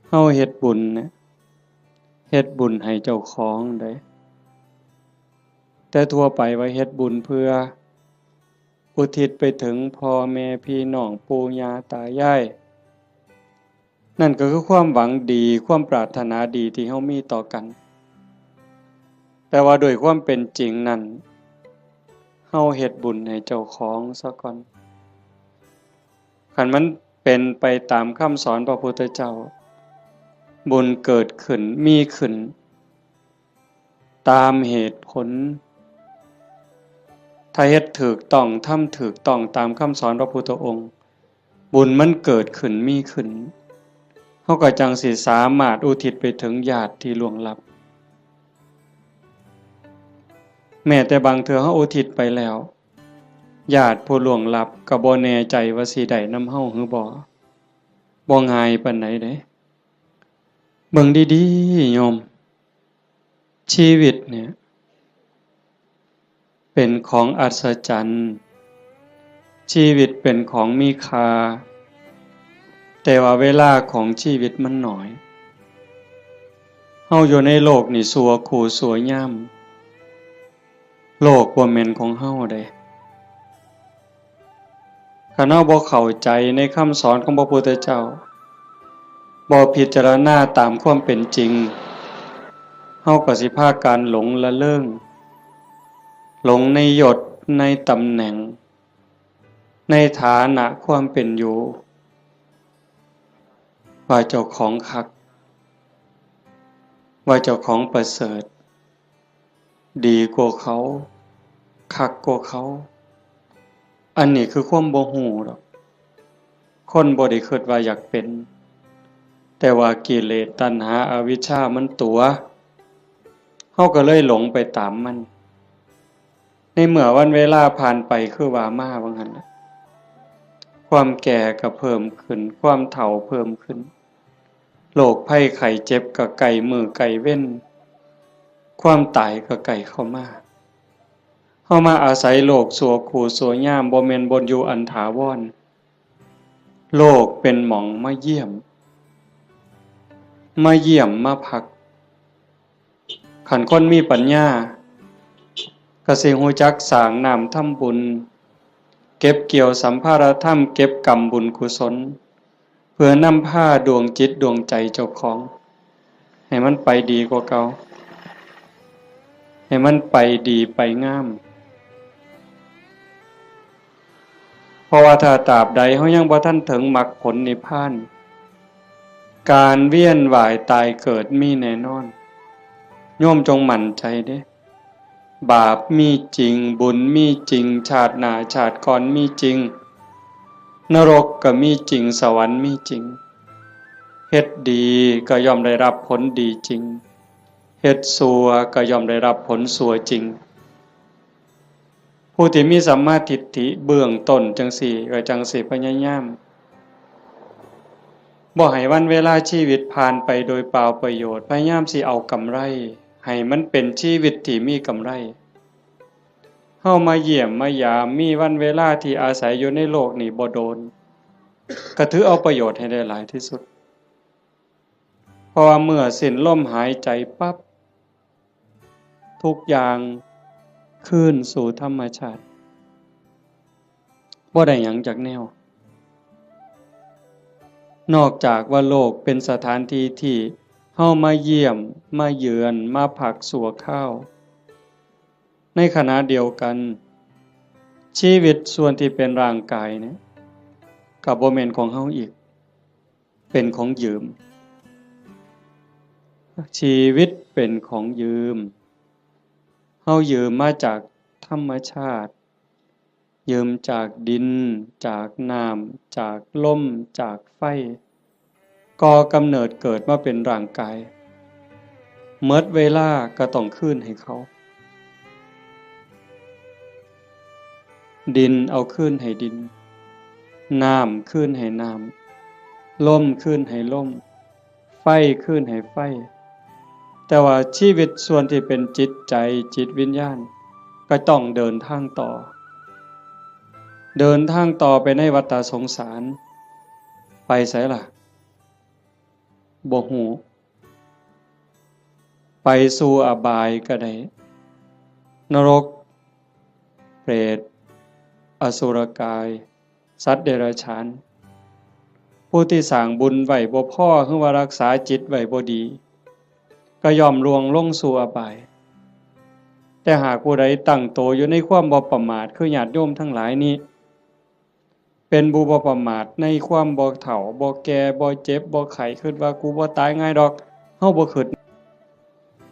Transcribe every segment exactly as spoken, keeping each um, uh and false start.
เฮาเฮ็ดบุญเนี่ย เฮ็ดบุญให้เจ้าของเด้ แต่ทั่วไปว่าเฮ็ดบุญเพื่ออุทิศไปถึงพ่อแม่พี่น้องปู่ย่าตายาย นั่นก็คือความหวังดี ความปรารถนาดีที่เฮามีต่อกัน แต่ว่าโดยความเป็นจริงนั้น เฮาเฮ็ดบุญให้เจ้าของซะก่อน คันมันเป็นไปตามคำสอนพระพุทธเจ้า บุญเกิดขึ้น มีขึ้น ตามเหตุผล ถ้าเฮ็ดถูกต้อง ทำถูกต้องตามคำสอนพระพุทธองค์ บุญมันเกิดขึ้น มีขึ้น เฮาก็จั่งสิสามารถอุทิศไปถึงญาติที่ล่วงลับ แม้แต่บางเทื่อเฮาอุทิศไปแล้ว ญาติผู้ล่วงลับก็บ่แน่ใจว่าสิได้นำเฮาหรือบ่ บ่ง่ายปานใดเด้ เบิ่งดีๆ โยม ชีวิตเนี่ย เป็นของอัศจรรย์ ชีวิตเป็นของมีค่า แต่ว่าเวลาของชีวิตมันน้อย เฮาอยู่ในโลกนี่ชั่วคู่ชั่วยาม โลกบ่แม่นของเฮาเด้ คันเฮาบ่เข้าใจในคำสอนของพระพุทธเจ้า บ่พิจารณาตามความเป็นจริง เฮาก็สิพากันหลงละเริง หลงในยศ ในตำแหน่ง ในฐานะความเป็นอยู่ ว่าเจ้าของคัก ว่าเจ้าของประเสริฐ ดีกว่าเขา คักกว่าเขา อันนี้คือความบ่ฮู้ดอก คนบ่ได้คิดว่าอยากเป็น แต่ว่ากิเลสตัณหาอวิชชามันตั๋ว เฮาก็เลยหลงไปตามมัน ในเมื่อวันเวลาผ่านไปคือว่ามาว่าหั่นล่ะ ความแก่ก็เพิ่มขึ้น ความเฒ่าเพิ่มขึ้น โรคภัยไข้เจ็บก็ใกล้มื้อใกล้เว็น ความตายก็ใกล้เข้ามา เฮามาอาศัยโลกชั่วคู่ชั่วยาม บ่แม่นบ่อนอยู่อันถาวร โลกเป็นหม่องมาเยี่ยม มาเยี่ยมมาพัก คันคนมีปัญญา ก็สิฮู้จักสร้างน้ำทำบุญ เก็บเกี่ยวสัมภาระธรรม เก็บกำบุญกุศล เพื่อนำพาดวงจิตดวงใจเจ้าของ ให้มันไปดีกว่าเก่า ให้มันไปดีไปงาม เพราะว่าถ้าตราบใดเฮายังบ่ทันถึงมรรคผลนิพพาน การเวียนว่ายตายเกิดมีแน่นอน โยมจงมั่นใจเด้ บาปมีจริง บุญมีจริง ชาติหน้าชาติก่อนมีจริง นรกก็มีจริง สวรรค์มีจริง เฮ็ดดีก็ย่อมได้รับผลดีจริง เฮ็ดชั่วก็ย่อมได้รับผลชั่วจริง ผู้ที่มีสัมมาทิฏฐิเบื้องต้นจั่งซี้ ก็จั่งสิพยายาม บ่ให้วันเวลาชีวิตผ่านไปโดยเปล่าประโยชน์ พยายามสิเอากำไร ให้มันเป็นชีวิตที่มีกำไร เฮามาเยี่ยมมายาม มีวันเวลาที่อาศัยอยู่ในโลกนี้บ่โดน ก็ถือเอาประโยชน์ให้ได้หลายที่สุด เพราะว่าเมื่อสิ้นลมหายใจปั๊บ ทุกอย่างคืนสู่ธรรมชาติ บ่ได้หยังจักแนว นอกจากว่าโลกเป็นสถานที่ที่เฮามาเยี่ยม มาเยือน มาพักชั่วคราว ในขณะเดียวกัน ชีวิตส่วนที่เป็นร่างกายเนี่ย ก็บ่แม่นของเฮาอีก เป็นของยืม ชีวิตเป็นของยืม เฮายืมมาจากธรรมชาติ ยืมจากดิน จากน้ำ จากลม จากไฟ ก่อกำเนิดเกิดมาเป็นร่างกาย หมดเวลาก็ต้องคืนให้เขา ดินเอาคืนให้ดิน น้ำคืนให้น้ำ ลมคืนให้ลม ไฟคืนให้ไฟ แต่ว่าชีวิตส่วนที่เป็นจิตใจ จิตวิญญาณ ก็ต้องเดินทางต่อ เดินทางต่อไปในวัฏสงสาร ไปไสล่ะ บ่ฮู้ ไปสู่อบายก็ได้ นรก เปรต อสุรกาย สัตว์เดรัจฉาน ผู้ที่สร้างบุญไว้บ่พอ หรือว่ารักษาจิตไว้บ่ดี ก็ย่อมล่วงลงสู่อบาย แต่หากผู้ใดตั้งโตอยู่ในความบ่ประมาท คือญาติโยมทั้งหลายนี้ เป็นผู้บ่ประมาทในความบ่เฒ่า บ่แก่ บ่เจ็บ บ่ไข้ คิดว่ากูบ่ตายง่ายดอก เฮาบ่คิด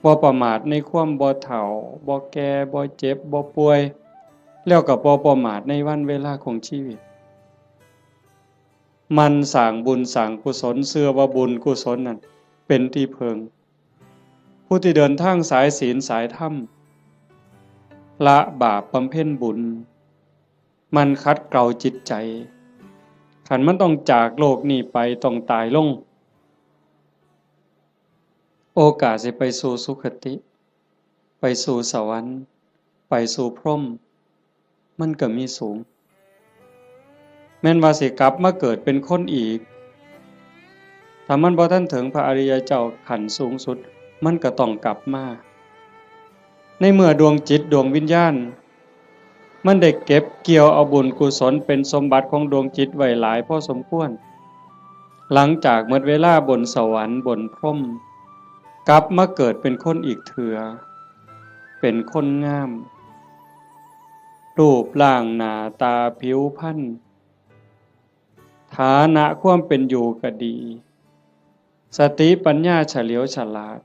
บ่ประมาทในความบ่เฒ่า บ่แก่ บ่เจ็บ บ่ป่วย แล้วก็บ่ประมาทในวันเวลาของชีวิต หมั่นสร้างบุญสร้างกุศล เชื่อว่าบุญกุศลนั่นเป็นที่พึ่ง ผู้ที่เดินทางสายศีลสายธรรม ละบาปบำเพ็ญบุญ หมั่นขัดเกลาจิตใจ คันมันต้องจากโลกนี้ไป ต้องตายลง โอกาสสิไปสู่สุคติ ไปสู่สวรรค์ ไปสู่พรหม มันก็มีสูง แม่นว่าสิกลับมาเกิดเป็นคนอีก ถ้ามันบ่ทันถึงพระอริยเจ้าขั้นสูงสุด มันก็ต้องกลับมา ในเมื่อดวงจิตดวงวิญญาณ มันได้เก็บเกี่ยวเอาบุญกุศลเป็นสมบัติของดวงจิตไว้หลายพอสมควร หลังจากหมดเวลาบนสวรรค์บนพรหม กลับมาเกิดเป็นคนอีกเทื่อ เป็นคนงาม รูปร่างหน้าตาผิวพรรณ ฐานะความเป็นอยู่ก็ดี สติปัญญาเฉลียวฉลาด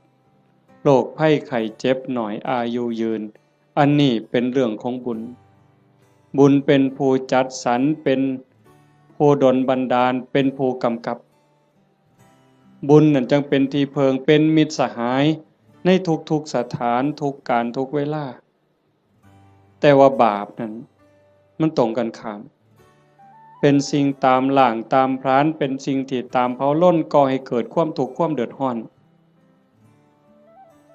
โรคภัยไข้เจ็บน้อย อายุยืน อันนี้เป็นเรื่องของบุญ บุญเป็นผู้จัดสรร เป็นผู้ดลบันดาล เป็นผู้กำกับ บุญนั่นจังเป็นที่เพิ่ง เป็นมิตรสหายในทุกๆสถาน ทุกการ ทุกเวลา แต่ว่าบาปนั่น มันตรงกันข้าม เป็นสิ่งตามล้างตามผลาญ เป็นสิ่งที่ตามเผาลน ก่อให้เกิดความทุกข์ความเดือดร้อน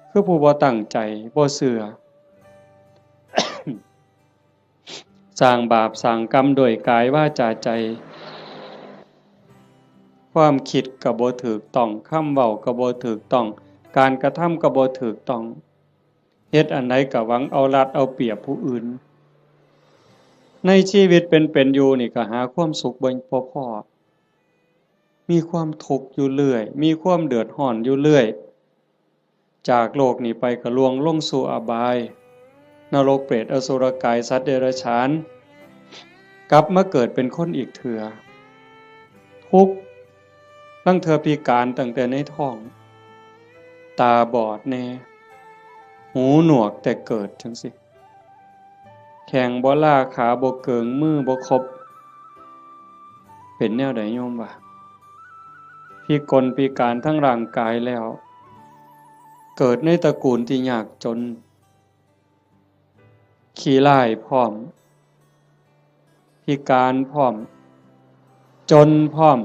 คือผู้บ่ตั้งใจ บ่เชื่อ สร้างบาปสร้างกรรมด้วยกายวาจาใจ ความคิดก็บ่ถูกต้อง คำเว้าก็บ่ถูกต้อง การกระทำก็บ่ถูกต้อง เฮ็ดอันใดก็หวังเอารัดเอาเปรียบผู้อื่น ในชีวิตเป็นเป็นอยู่นี่ก็หาความสุขบ่ บ่พ้อ มีความทุกข์อยู่เรื่อย มีความเดือดร้อนอยู่เรื่อย จากโลกนี้ไปก็ล่วงลงสู่อบาย นรกเปรตอสุรกายสัตว์เดรัจฉาน กลับมาเกิดเป็นคนอีกเทื่อ ทุกข์ ลางเทื่อพิการตั้งแต่ในท้อง ตาบอดแน่ หูหนวกแต่เกิดจั่งซี้ แข้งบ่ลา ขาบ่เกิง มือบ่ครบ เป็นแนวใดโยมวะ พิกลพิการทั้งร่างกายแล้ว เกิดในตระกูลที่ยากจน ขี้ร้ายพร้อม พิการพร้อม จนพร้อม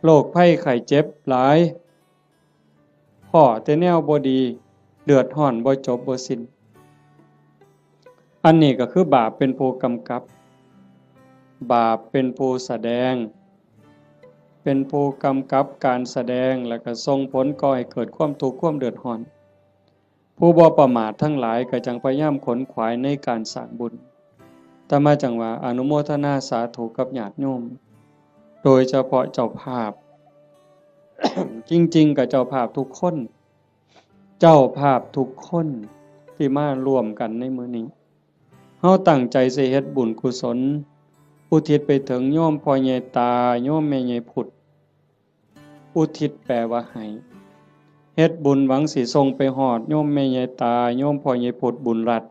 โรคภัยไข้เจ็บหลาย พ้อแต่แนวบ่ดี เดือดร้อนบ่จบบ่สิ้น อันนี้ก็คือบาปเป็นผู้กำกับ บาปเป็นผู้แสดง เป็นผู้กำกับการแสดง แล้วก็ส่งผลก่อให้เกิดความทุกข์ความเดือดร้อน ผู้บ่ประมาททั้งหลายก็จังพยายามขนขวายในการสร้างบุญ อาตมาจังว่าอนุโมทนาสาธุกับญาติโยม โดยเฉพาะเจ้าภาพ จริงๆ ก็เจ้าภาพทุกคน เจ้าภาพทุกคนที่มาร่วมกันในมื้อนี้ เฮาตั้งใจสิเฮ็ดบุญกุศล อุทิศไปถึงโยมพ่อใหญ่ตา โยมแม่ใหญ่พุด อุทิศแปลว่าให้ เฮ็ดบุญหวังสิส่งไปฮอดโยมแม่ใหญ่ตา โยมพ่อใหญ่พุดบุญรัตน์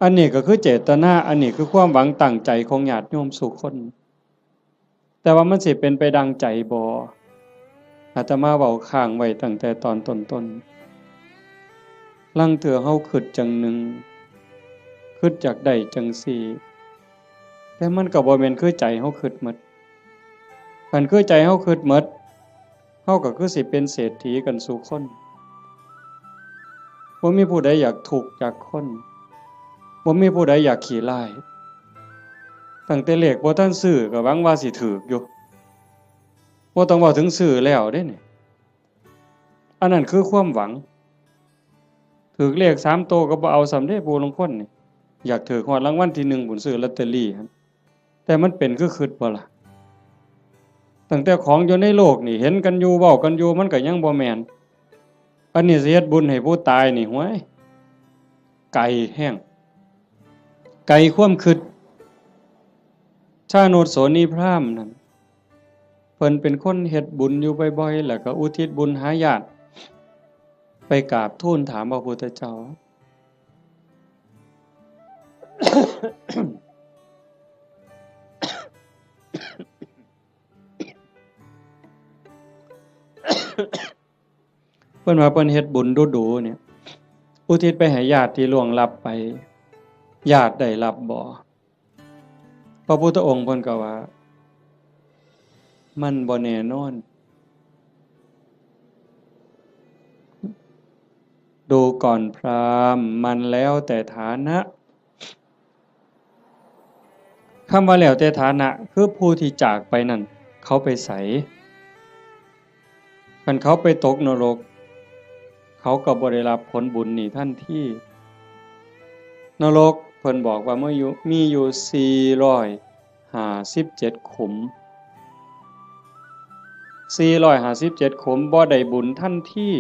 อันนี้ก็คือเจตนา อันนี้คือความหวังตั้งใจของญาติโยมสู่คน แต่ว่ามันสิเป็นไปดังใจบ่ อาตมาเว้าค้างไว้ตั้งแต่ตอนต้นๆ ลางเทื่อเฮาคิดจั่งหนึ่ง คิดอยากได้จั่งซี้ แต่มันก็บ่แม่นคือใจเฮาคิดหมด คันคือใจเฮาคิดหมด เฮาก็คือสิเป็นเศรษฐีกันสู่คน บ่มีผู้ใดอยากทุกข์จากคน บ่มีผู้ใดอยากขี้ร้าย ตั้งแต่เลขบ่ทันซื้อก็หวังว่าสิถูกอยู่ โอ บ่ต้องเว้าถึงซื้อแล้วเด้นี่ อันนั้นคือความหวัง ถืกเลขสามโตก็บ่เอาซ้ำเด้ ผู้ลางคนนี่ อยากถืกฮอดรางวัลที่หนึ่งพุ้น ซื้อลอตเตอรี่หั่น แต่มันเป็นคือคิดบ่ล่ะ ตั้งแต่ของอยู่ในโลกนี่ เห็นกันอยู่ เว้ากันอยู่ มันก็ยังบ่แม่น อันนี้สิเฮ็ดบุญให้ผู้ตายนี่ ห้วย ไกลแฮง ไกลความคิด ชาโนชโสนีพราหมณ์นั่น เพิ่นเป็นคนเฮ็ดบุญอยู่บ่อยๆ แล้วก็อุทิศบุญหาญาติ ไปกราบทูลถามพระพุทธเจ้า เพิ่นว่าเพิ่นเฮ็ดบุญดูๆ เนี่ย อุทิศไปให้ญาติที่ล่วงลับไป ญาติได้รับบ่ พระพุทธองค์เพิ่นก็ว่า มันบ่แน่นอน ดูก่อนพราหมณ์ มันแล้วแต่ฐานะ คำว่าแล้วแต่ฐานะ คือผู้ที่จากไปนั่น เขาไปไส คันเขาไปตกนรก เขาก็บ่ได้รับผลบุญนี่ทันที นรกเพิ่นบอกว่ามีอยู่ มีอยู่สี่ร้อยห้าสิบเจ็ดขุม สี่ร้อยห้าสิบเจ็ดขุม บ่ได้บุญทันที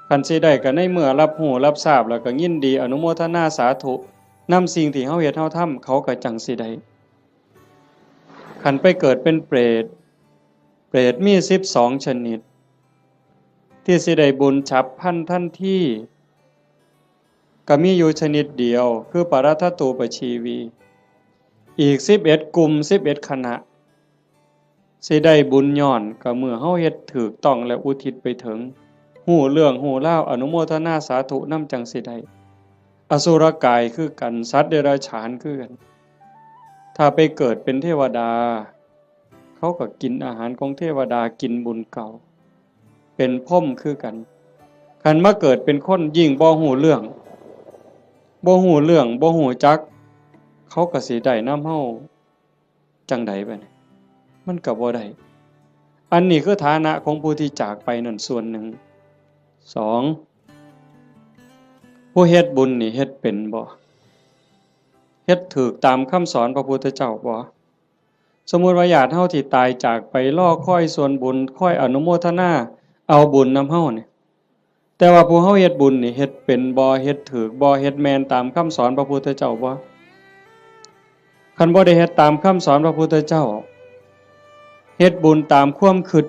คันสิได้ก็ในเมื่อรับรู้รับทราบแล้วก็ยินดีอนุโมทนาสาธุนำสิ่งที่เฮาเฮ็ดเฮาทำ เขาก็จั่งสิได้ คันไปเกิดเป็นเปรต เปรตมีสิบสองชนิด ที่สิได้บุญฉับพลันทันที ก็มีอยู่ชนิดเดียว คือปรัตถตูปชีวี อีกสิบเอ็ดกลุ่ม สิบเอ็ดคณะ สิได้บุญย้อนก็เมื่อเฮาเฮ็ดถูกต้องและอุทิศไปถึง ฮู้เรื่องฮู้ราว อนุโมทนาสาธุนำจั่งสิได้ อสุรกายคือกัน สัตว์เดรัจฉานคือกัน ถ้าไปเกิดเป็นเทวดา เขาก็กินอาหารของเทวดา กินบุญเก่า เป็นพรหมคือกัน คันมาเกิดเป็นคนยิ่งบ่ฮู้เรื่อง บ่ฮู้เรื่อง บ่ฮู้จัก เขาก็สิได้นำเฮาจั่งใดบัดนี้ มันก็บ่ได้ อันนี้คือฐานะของผู้ที่จากไปนั่นส่วนหนึ่ง สอง ผู้เฮ็ดบุญนี่เฮ็ดเป็นบ่ เฮ็ดถูกตามคำสอนพระพุทธเจ้าบ่ สมมุติว่าญาติเฮาที่ตายจากไปรอคอยส่วนบุญ คอยอนุโมทนาเอาบุญนำเฮานี่ แต่ว่าผู้เฮาเฮ็ดบุญนี่เฮ็ดเป็นบ่ เฮ็ดถูกบ่ เฮ็ดแม่นตามคำสอนพระพุทธเจ้าบ่ คันบ่ได้เฮ็ดตามคำสอนพระพุทธเจ้า เฮ็ดบุญตามความคิด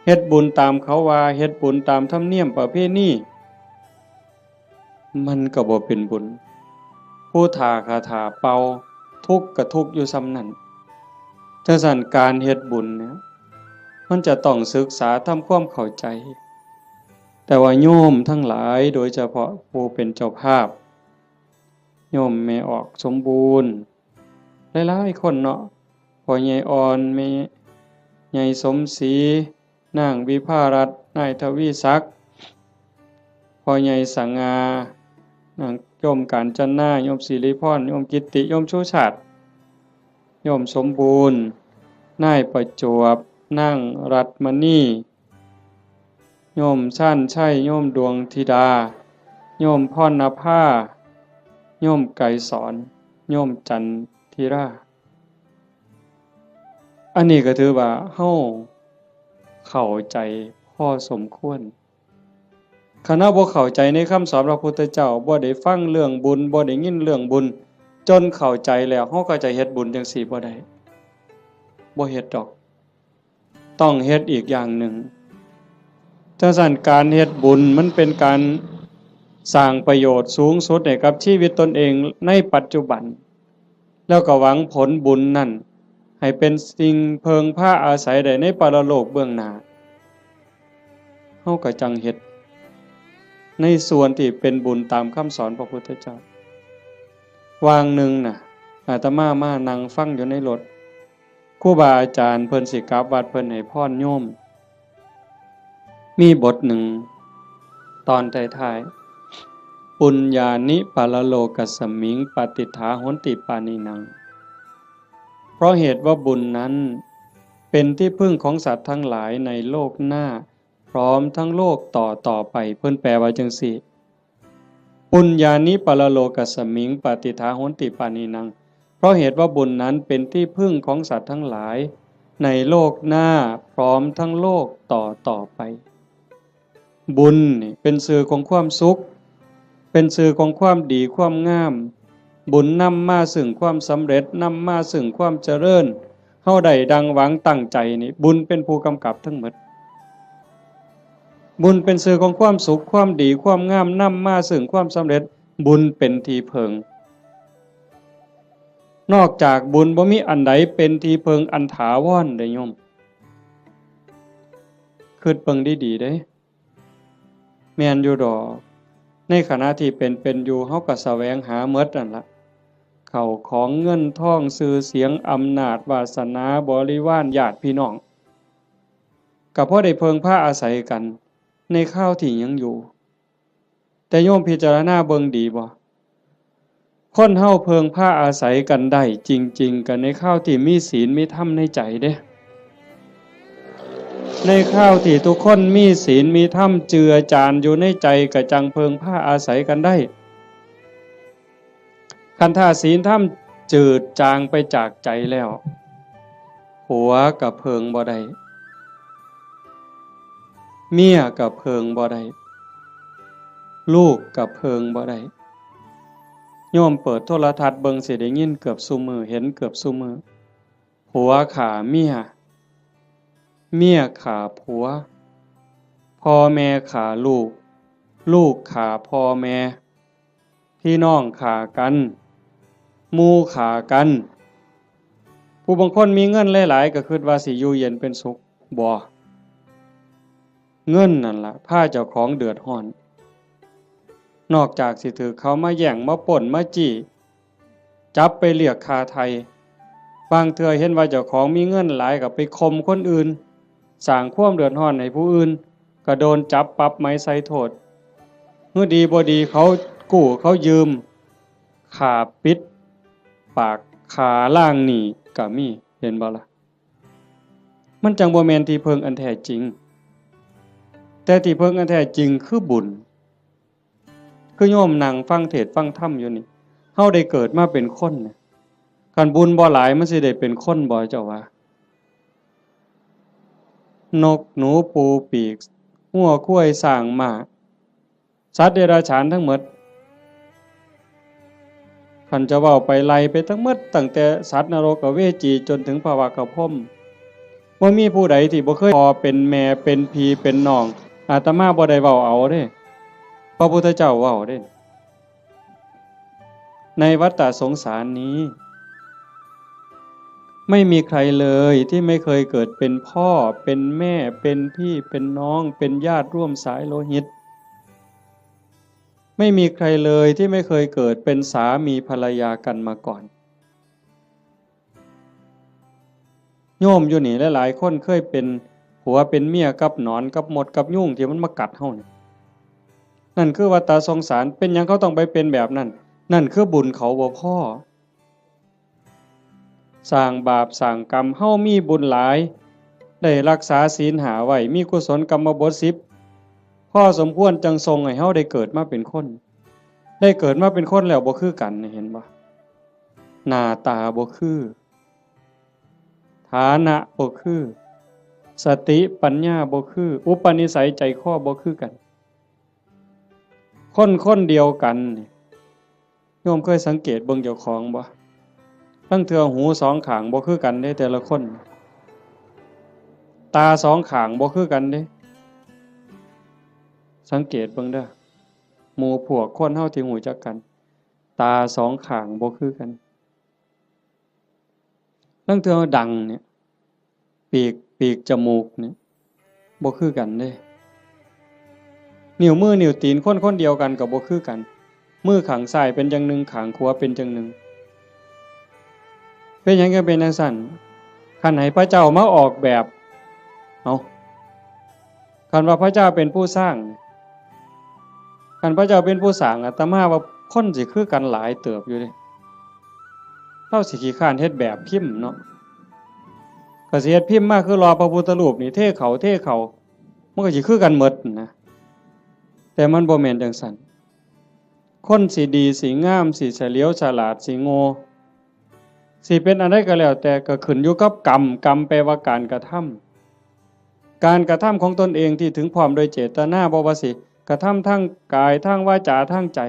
เฮ็ดบุญตามเขาว่า เฮ็ดบุญตามธรรมเนียมประเพณี มันก็บ่เป็นบุญ ผู้ถ้าคาถาเป่า ทุกข์ก็ทุกข์อยู่ส่ำนั้น จั่งซั้นการเฮ็ดบุญเนี่ย มันจะต้องศึกษาทำความเข้าใจ แต่ว่าโยมทั้งหลาย โดยเฉพาะผู้เป็นเจ้าภาพ โยมแม่ออกสมบูรณ์ หลายๆคนเนาะ พ่อใหญ่อ่อน แม่ใหญ่สมศรี นางวิภารัตน์ นายทวีศักดิ์ พ่อใหญ่สง่า นางโยมกาญจนา โยมสิริพร โยมกิตติ โยมชูชาติ โยมสมบูรณ์ นายประจวบ นางรัตน์มณี โยมชาญชัย โยมดวงธิดา โยมพรณภา โยมไกรสอน โยมจันทิรา อันนี้ก็ถือว่าเฮาเข้าใจพอสมควร คันเฮาบ่เข้าใจในคำสอนพระพุทธเจ้า บ่ได้ฟังเรื่องบุญ บ่ได้ยินเรื่องบุญ จนเข้าใจแล้ว เฮาก็จะเฮ็ดบุญจั่งซี้บ่ได้ บ่เฮ็ดดอก ต้องเฮ็ดอีกอย่างหนึ่ง จั่งซั้นการเฮ็ดบุญมันเป็นการสร้างประโยชน์สูงสุดให้กับชีวิตตนเองในปัจจุบัน แล้วก็หวังผลบุญนั่นให้เป็นสิ่งเพิ่งพาอาศัยได้ในปรโลกเบื้องหน้า เฮาก็จั่งเฮ็ดในส่วนที่เป็นบุญตามคำสอนพระพุทธเจ้า วางหนึ่งน่ะ อาตมามานั่งฟังอยู่ในรถ ครูบาอาจารย์เพิ่นสิกลับวัด เพิ่นให้พรโยม มีบทหนึ่ง ตอนท้ายๆ ปุญญานิปรโลกัสมิง ปาติฏฐาโหนติปาณินัง เพราะเหตุว่าบุญนั้น เป็นที่พึ่งของสัตว์ทั้งหลายในโลกหน้า พร้อมทั้งโลกต่อต่อไป เพิ่นแปลว่าจั่งซี้ ปุญญานิปรโลกัสมิง ปฏิฏฐาโหนติปาณีนัง เพราะเหตุว่าบุญนั้นเป็นที่พึ่งของสัตว์ทั้งหลาย ในโลกหน้าพร้อมทั้งโลกต่อต่อไป บุญนี่เป็นชื่อของความสุข เป็นชื่อของความดีความงาม บุญนำมาซึ่งความสำเร็จ นำมาซึ่งความเจริญ เฮาได้ดังหวังตั้งใจนี่ บุญเป็นผู้กำกับทั้งหมด บุญเป็นชื่อของความสุข ความดี ความงาม นำมาซึ่งความสำเร็จ บุญเป็นที่เพิ่ง นอกจากบุญบ่มีอันใดเป็นที่เพิ่งอันถาวรเด้โยม คิดเบิ่งดีๆเด้ แม่นอยู่ดอก ในขณะที่เป็นเป็นอยู่ เฮาก็แสวงหาหมดนั่นละ เข้าของเงินทอง ชื่อเสียง อำนาจ วาสนา บริวาร ญาติพี่น้อง ก็พอได้เพิ่งพาอาศัยกัน ในคราวที่ยังอยู่ แต่โยมพิจารณาเบิ่งดีบ่ คนเฮาเพิ่งพาอาศัยกันได้จริงๆ ก็ในคราวที่มีศีลมีธรรมในใจเด้ ในคราวที่ทุกคนมีศีลมีธรรมเจือจานอยู่ในใจ ก็จั่งเพิ่งพาอาศัยกันได้ คันถ้าศีลธรรมจืดจางไปจากใจแล้ว ผัวก็เพิ่งบ่ได้ เมียก็เพิ่งบ่ได้ ลูกก็เพิ่งบ่ได้ โยมเปิดโทรทัศน์เบิ่งสิได้ยินเกือบซุมื้อ เห็นเกือบซุมื้อ ผัวฆ่าเมีย เมียฆ่าผัว พ่อแม่ฆ่าลูก ลูกฆ่าพ่อแม่ พี่น้องฆ่ากัน หมู่ฆ่ากัน ผู้บางคนมีเงินหลายๆ ก็คิดว่าสิอยู่เย็นเป็นสุข บ่ เงินนั่นล่ะพาเจ้าของเดือดร้อน นอกจากสิถืกเขามาแย่ง มาปล้น มาจี้ จับไปเรียกค่าไถ่ บางเทื่อเห็นว่าเจ้าของมีเงินหลายก็ไปข่มคนอื่น สร้างความเดือดร้อนให้ผู้อื่น ก็โดนจับปรับใหม่ใส่โทษ เมื่อดีบ่ดีเขากู้เขายืม ฆ่าปิดปาก ฆ่าล้างหนี้ก็มี เห็นบ่ล่ะ มันจั่งบ่แม่นที่เพิ่งอันแท้จริง แต่ที่เพิ่งอันแท้จริงคือบุญ คือโยมนั่งฟังเทศน์ฟังธรรมอยู่นี่ เฮาได้เกิดมาเป็นคนเนี่ย คันบุญบ่หลายมันสิได้เป็นคนบ่เจ้าว่า นกหนูปูปีก งัวควายช้างม้า สัตว์เดรัจฉานทั้งหมด คันจะเว้าไปไล่ไปทั้งหมด ตั้งแต่สัตว์นรกอเวจีจนถึงพระวากพรหม บ่มีผู้ใดที่บ่เคยพ่อเป็นแม่เป็นพี่เป็นน้อง อาตมาบ่ได้เว้าเอาเด้ พระพุทธเจ้าเว้าเด้ ในวัฏฏะสงสารนี้ ไม่มีใครเลยที่ไม่เคยเกิดเป็นพ่อ เป็นแม่ เป็นพี่ เป็นน้อง เป็นญาติร่วมสายโลหิต ไม่มีใครเลยที่ไม่เคยเกิดเป็นสามีภรรยากันมาก่อน โยมอยู่นี่หลายๆคนเคยเป็นผัวเป็นเมียกับหนอนกับมดกับยุงที่มันมากัดเฮานี่ นั่นคือวัฏฏะสงสาร เป็นหยังเขาต้องไปเป็นแบบนั้น นั่นคือบุญเขาบ่พอ สร้างบาปสร้างกรรม เฮามีบุญหลาย ได้รักษาศีลห้าไว้ มีกุศลกรรมบทสิบ พอสมควรจั่งส่งให้เฮาได้เกิดมาเป็นคน ได้เกิดมาเป็นคนแล้วบ่คือกันนี่ เห็นบ่ หน้าตาบ่คือ ฐานะบ่คือ สติปัญญาบ่คือ อุปนิสัยใจคอบ่คือกัน คนคนเดียวกันนี่ โยมเคยสังเกตเบิ่งเจ้าของบ่ ลางเทื่อหูสองข้างบ่คือกันเด้ แต่ละคน ตาสองข้างบ่คือกันเด้ สังเกตเบิ่งเด้อ หมู่พวกคนเฮาที่รู้จักกัน ตาสองข้างบ่คือกัน ลางเทื่อดังเนี่ย ปีก ปีกจมูกเนี่ย บ่คือกันเด้ นิ้วมือนิ้วตีนคนคนเดียวกันก็บ่คือกัน มือข้างซ้ายเป็นจั่งหนึ่ง ข้างขวาเป็นจั่งหนึ่ง เป็นหยังจั่งเป็นจั่งซั้น คันให้พระเจ้ามาออกแบบ เอ้า คันว่าพระเจ้าเป็นผู้สร้าง คันพระเจ้าเป็นผู้สร้าง อาตมาว่าคนสิคือกันหลายเติบอยู่เด้ ลาวสิขี้คร้านเฮ็ดแบบพิมพ์เนาะ ก็สิเฮ็ดพิมพ์มาคือหล่อพระพุทธรูปนี่ เทเข้า เทเข้า มันก็สิคือกันหมดนะ แต่มันบ่แม่นจังซั่น คนสิดี สิงาม สิเฉลียวฉลาด สิโง่ สิเป็นอันใดก็แล้วแต่ ก็ขึ้นอยู่กับกรรม กรรมแปลว่าการกระทำ การกระทำของตนเองที่ถึงพร้อมโดยเจตนา บ่ว่าสิกระทำทางกาย ทางวาจา ทางใจ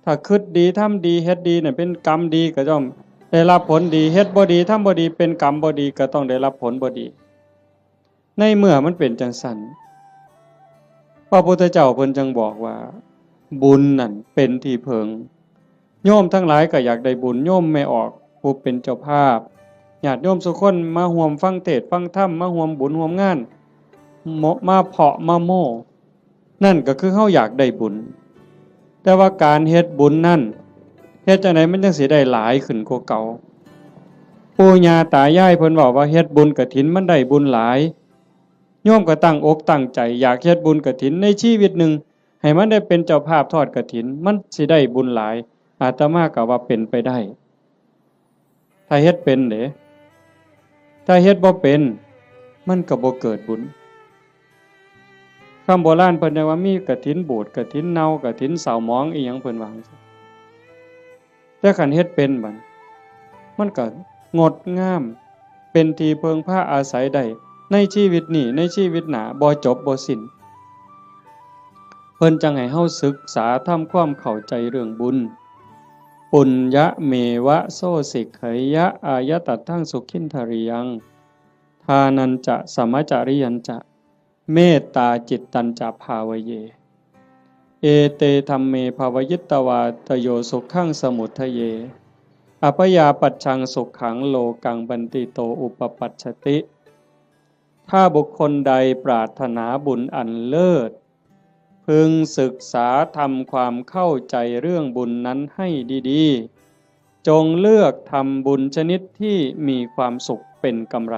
ถ้าคิดดี ทำดี เฮ็ดดีเนี่ยเป็นกรรมดี ก็ย่อมได้รับผลดี เฮ็ดบ่ดี ทำบ่ดี เป็นกรรมบ่ดี ก็ต้องได้รับผลบ่ดี ในเมื่อมันเป็นจังซั่น พระพุทธเจ้าเพิ่นจังบอกว่า บุญนั่นเป็นที่เพิง โยมทั้งหลายก็อยากได้บุญ โยมแม่ออกผู้เป็นเจ้าภาพ ญาติโยมสุคนมาร่วมฟังเทศน์ฟังธรรม มาร่วมบุญร่วมงาน มาเพาะมาโม้ นั่นก็คือเฮาอยากได้บุญ แต่ว่าการเฮ็ดบุญนั่น เฮ็ดจั่งใดมันจั่งสิได้หลายขึ้นกว่าเก่า ปู่ย่าตายายเพิ่นเว้าว่าเฮ็ดบุญกฐินมันได้บุญหลาย โยมก็ตั้งอกตั้งใจอยากเฮ็ดบุญกฐินในชีวิตหนึ่ง ให้มันได้เป็นเจ้าภาพทอดกฐิน มันสิได้บุญหลาย อาตมาก็ว่าเป็นไปได้ ถ้าเฮ็ดเป็นเด้ ถ้าเฮ็ดบ่เป็น มันก็บ่เกิดบุญ คำโบราณเพิ่นเรียกว่ามีกฐินบูด กฐินเน่า กฐินเศร้าหมอง อีหยังเพิ่นว่าจั่งซี้ แต่คันเฮ็ดเป็นบัด มันก็งดงาม เป็นที่เพิ่งพาอาศัยได้ ในชีวิตนี้ ในชีวิตหน้า บ่จบบ่สิ้น เพิ่นจั่งให้เฮาศึกษาทำความเข้าใจเรื่องบุญ ปุญญะเมวะโสสิกขยะ อายะตัตถังสุขินทริยัง ทานัญจะ สมจริยัญจะ เมตตาจิตตัญจะ ภาวะเย เอเตธัมเม ภาวะยิตวา ตโยสุขังสมุททะเย อัพยาปัชชังสุขัง โลกังบันติโต อุปปัชชติ ถ้าบุคคลใดปรารถนาบุญอันเลิศ พึงศึกษาทำความเข้าใจเรื่องบุญนั้นให้ดีๆ จงเลือกทำบุญชนิดที่มีความสุขเป็นกำไร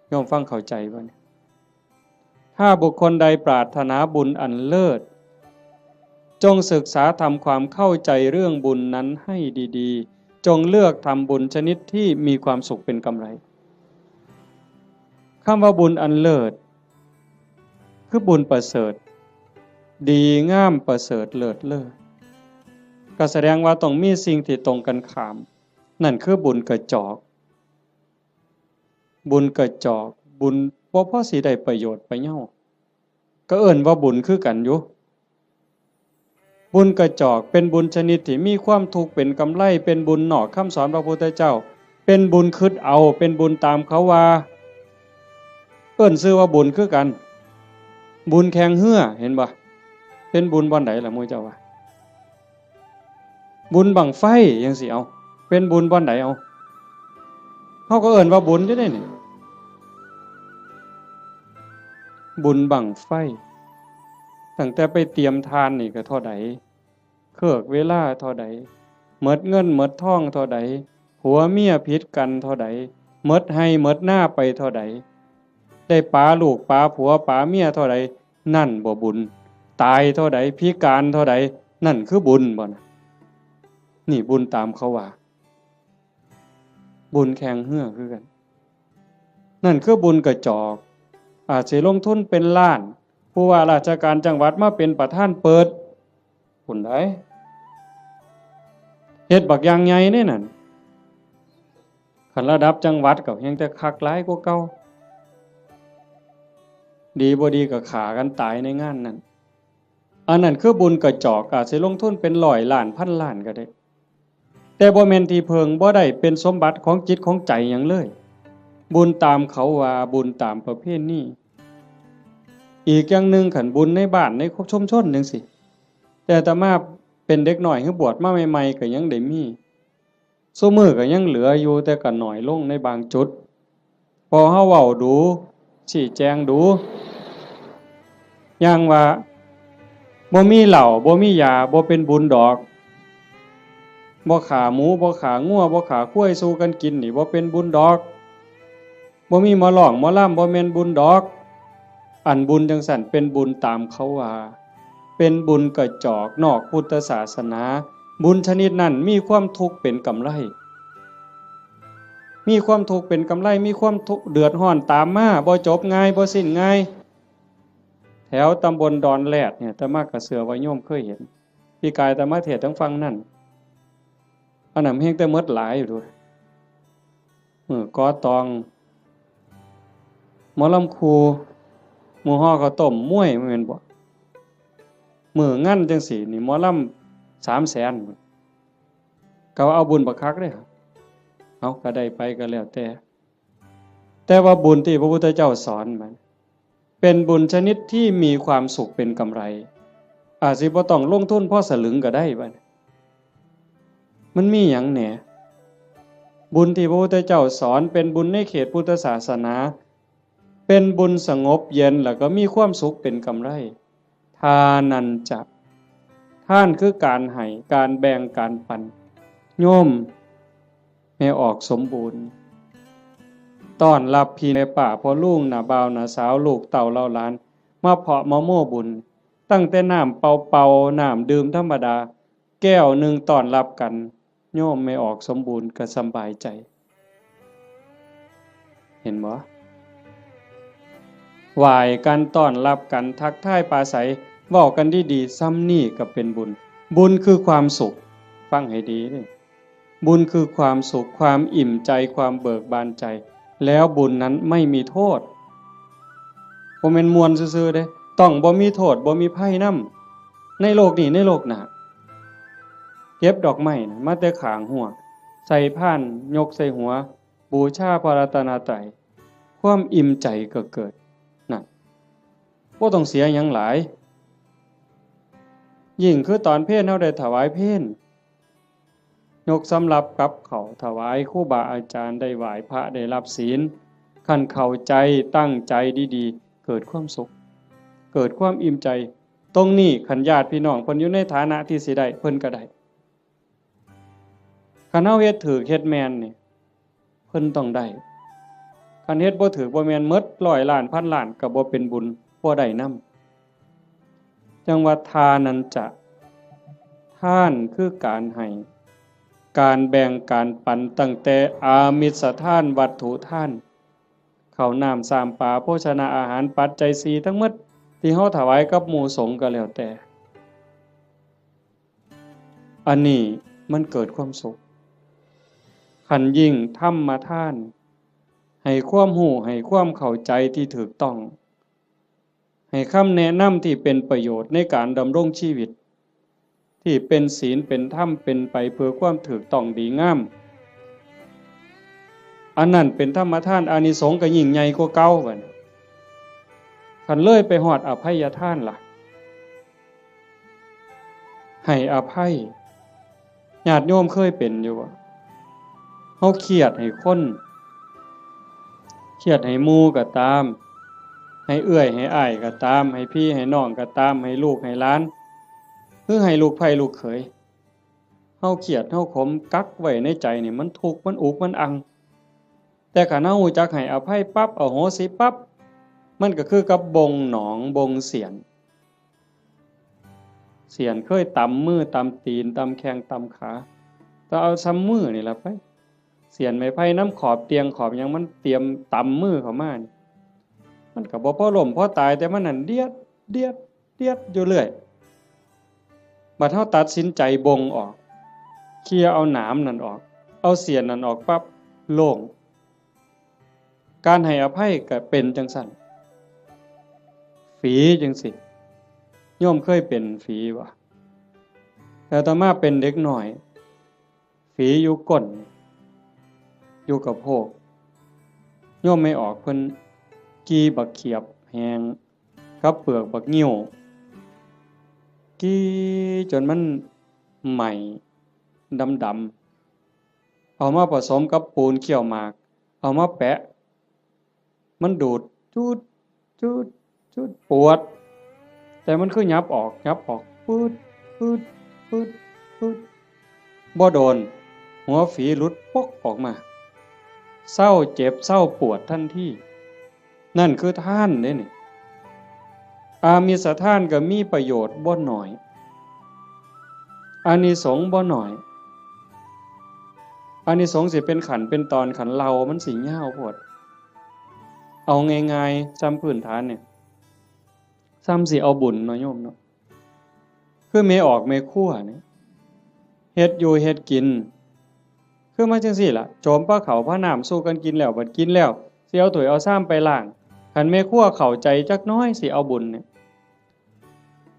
โยมฟังเข้าใจบ่เนี่ย ถ้าบุคคลใดปรารถนาบุญอันเลิศ จงศึกษาทำความเข้าใจเรื่องบุญนั้นให้ดีๆ จงเลือกทำบุญชนิดที่มีความสุขเป็นกำไร คำว่าบุญอันเลิศ คือบุญประเสริฐ ดีงามประเสริฐเลิศเลอ ก็แสดงว่าต้องมีสิ่งที่ตรงกันข้าม นั่นคือบุญกระจอก บุญกระจอก บุญบ่พอสิได้ประโยชน์ประเยา ก็เอิ้นว่าบุญคือกันอยู่ บุญกระจอกเป็นบุญชนิดที่มีความทุกข์เป็นกำไร เป็นบุญนอกคำสอนพระพุทธเจ้า เป็นบุญคิดเอา เป็นบุญตามเขาว่า เอิ้นชื่อว่าบุญคือกัน บุญแข่งเฮือ เห็นบ่ เป็นบุญบ่อนใดล่ะหมู่เจ้าว่า บุญบั้งไฟจั่งซี้ เอา เป็นบุญบ่อนใด เอา เฮาก็เอิ้นว่าบุญอยู่เด้นี่ บุญบั้งไฟ ตั้งแต่ไปเตรียมถ่านนี่ก็เท่าใด เคิกเวลาเท่าใด หมดเงินหมดทองเท่าใด ผัวเมียผิดกันเท่าใด หมดไฮ่หมดนาไปเท่าใด ได้ปาลูกปาผัวปาเมียเท่าใด นั่นบ่บุญ ตายเท่าใด พิการเท่าใด นั่นคือบุญบ่นะ นี่บุญตามเขาว่า บุญแข่งเฮือคือกัน นั่นคือบุญกระจอก อาจสิลงทุนเป็นล้าน ผู้ว่าราชการจังหวัดมาเป็นประธานเปิด พุ้นใด๋ เฮ็ดบักอย่างใหญ่เด้นั่น คันระดับจังหวัดก็แฮ่งแต่คักหลายกว่าเก่า ดีบ่ดีก็ฆ่ากันตายในงานนั่น อันนั้นคือบุญกระจอก อาจสิลงทุนเป็นร้อยล้านพันล้านก็ได้ แต่บ่แม่นที่เพิ่ง บ่ได้เป็นสมบัติของจิตของใจหยังเลย บุญตามเขาว่า บุญตามประเพณี อีกอย่างหนึ่ง คันบุญในบ้านในชุมชนจั่งซี้ แต่อาตมาเป็นเด็กน้อย คือบวชมาใหม่ๆ ก็ยังได้มี ซุมื้อก็ยังเหลืออยู่ แต่ก็น้อยลงในบางจุด พอเฮาเว้าดู๋ ชี้แจงดู๋ อย่างว่า บ่มีเหล้า บ่มียา บ่เป็นบุญดอก บ่ฆ่าหมู บ่ฆ่างัว บ่ฆ่าควายสู่กันกินนี่ บ่เป็นบุญดอก บ่มีหมอร้องหมอลำ บ่แม่นบุญดอก อันบุญจั่งซั้นเป็นบุญตามเขาว่า เป็นบุญกระจอกนอกพุทธศาสนา บุญชนิดนั้นมีความทุกข์เป็นกำไร มีความทุกข์เป็นกำไร มีความทุกข์เดือดร้อนตามมา บ่จบง่าย บ่สิ้นง่าย แถวตำบลดอนแรดเนี่ย อาตมาก็เชื่อว่าโยมเคยเห็น ปีกายอาตมาเทศน์ทางฝั่งนั่น อันนั้นแฮงแต่หมดหลายอยู่เด้อ มื้อก่อตอง หมอลำครู มื้อห่อข้าวต้ม มวย แม่นบ่ มื้องานจั่งซี้นี่ หมอลำสามแสน ก็ว่าเอาบุญบักคักเด้ เอา ก็ได้ไปก็แล้วแต่ แต่ว่าบุญที่พระพุทธเจ้าสอนมัน เป็นบุญชนิดที่มีความสุขเป็นกำไร อาจสิบ่ต้องลงทุนพอสลึงก็ได้บัดนี้ มันมีหยังแหน่ บุญที่พระพุทธเจ้าสอนเป็นบุญในเขตพุทธศาสนา เป็นบุญสงบเย็นแล้วก็มีความสุขเป็นกำไร ทานัญจะ ทานคือการให้ การแบ่ง การปัน โยมแม่ออกสมบูรณ์ ต้อนรับพี่แม่ป้าพ่อลุงน้าบ่าวน้าสาว ลูกเต้าเหล่าหลาน มาเพาะมาโม้บุญ ตั้งแต่น้ำเปล่าๆ น้ำดื่มธรรมดา แก้วหนึ่งต้อนรับกัน โยมแม่ออกสมบูรณ์ก็สำบายใจ เห็นบ่ ไหว้กัน ต้อนรับกัน ทักทายปราศรัย เว้ากันดีๆ ส่ำนี้ก็เป็นบุญ บุญคือความสุข ฟังให้ดีเด้อ บุญคือความสุข ความอิ่มใจ ความเบิกบานใจ แล้วบุญนั้นไม่มีโทษ บ่แม่นม่วนซื่อๆเด้ ต้องบ่มีโทษ บ่มีภัยนำ ในโลกนี้ ในโลกหน้า เก็บดอกไม้นะ มาแต่ข้างฮั้ว ใส่พาน ยกใส่หัว บูชาพระรัตนตรัย ความอิ่มใจก็เกิด นั่น บ่ต้องเสียหยังหลาย ยิ่งคือตอนเพลเฮาได้ถวายเพล ยกสำรับกับข้าวถวายครูบาอาจารย์ ได้ไหว้พระ ได้รับศีล คันเข้าใจ ตั้งใจดีๆ เกิดความสุข เกิดความอิ่มใจ ตรงนี้คันญาติพี่น้องเพิ่นอยู่ในฐานะที่สิได้ เพิ่นก็ได้ คันเฮาเฮ็ดถูก เฮ็ดแม่นนี่ เพิ่นต้องได้ คันเฮ็ดบ่ถูกบ่แม่น หมดร้อยล้าน พันล้าน ก็บ่เป็นบุญ บ่ได้นำ จั่งว่าทานัญจะ ทานคือการให้ การแบ่ง การปัน ตั้งแต่อามิสทาน วัตถุทาน ข้าวน้ำ ซ้ำปลา โภชนาอาหาร ปัจจัยสี่ทั้งหมด ที่เฮาถวายกับหมู่สงฆ์ก็แล้วแต่ อันนี้มันเกิดความสุข คันยิ่งธรรมทาน ให้ความรู้ ให้ความเข้าใจที่ถูกต้อง ให้คำแนะนำที่เป็นประโยชน์ในการดำรงชีวิต ที่เป็นศีล เป็นธรรม เป็นไปเพื่อความถูกต้องดีงาม อันนั้นเป็นธรรมทาน อานิสงส์ก็ยิ่งใหญ่กว่าเก่าบัดนี้ คันเลยไปฮอดอภัยทานล่ะ ให้อภัย ญาติโยมเคยเป็นอยู่บ่ เฮาเครียดให้คน เครียดให้หมู่ก็ตาม ให้เอื้อยให้อ้ายก็ตาม ให้พี่ให้น้องก็ตาม ให้ลูกให้หลาน หรือให้ลูกใผลูกเขย เฮาเครียด เฮาขม กักไว้ในใจนี่ มันทุกข์ มันอุก มันอัง แต่คันเฮารู้จักให้อภัยปั๊บ อโหสิปั๊บ มันก็คือกับบ่งหนอง บ่งเสี้ยน เสี้ยนเคยตำมือ ตำตีน ตำแข้ง ตำขา ก็เอาส่ำมือนี่ล่ะไป เสี้ยนไม้ไผ่นำขอบเตียงขอบหยัง มันเตรียมตำมือเข้ามานี่ มันก็บ่พอล้มพอตาย แต่มันนั่นเดียด เดียด เดียดอยู่เรื่อย บัดเฮาตัดสินใจบ่งออก เคลียร์เอาหนามนั่นออก เอาเสี้ยนนั่นออกปั๊บ โล่ง การให้อภัยก็เป็นจั่งซั้น ฝีจั่งซี้ โยมเคยเป็นฝีบ่ แต่อาตมาเป็นเด็กน้อย ฝีอยู่ก้น อยู่กะโพก โยมแม่ออกเพิ่นขี่บักเขียบแห้ง กับเปลือกบักงิ้ว ขี่จนมันไหม้ดำๆ เอามาผสมกับปูนเคี่ยวหมาก เอามาแปะ มันดูด จูด จูด จูด ปวด แต่มันคือหยับออก หยับออก ปืด ปืด ปืด ปืด บ่โดน หัวฝีหลุดปกออกมา เซาเจ็บ เซาปวดทันที นั่นคือทานเด้นี่ อามิสทานก็มีประโยชน์บ่น้อย อานิสงส์บ่น้อย อานิสงส์สิเป็นขั้นเป็นตอน คันเล่ามันสิยาวโพด เอาง่ายๆ ส่ำพื้นฐานเนี่ย ส่ำสิเอาบุญเนาะโยมเนาะ คือแม่ออกแม่ครัวเนี่ย เฮ็ดอยู่เฮ็ดกิน คือมาจั่งซี้ล่ะ โจมปลาข้าวปลาน้ำสู่กันกินแล้ว บัดกินแล้ว สิเอาถ้วยเอาชามไปล้าง คันแม่ครัวเข้าใจจักหน่อย สิเอาบุญเนี่ย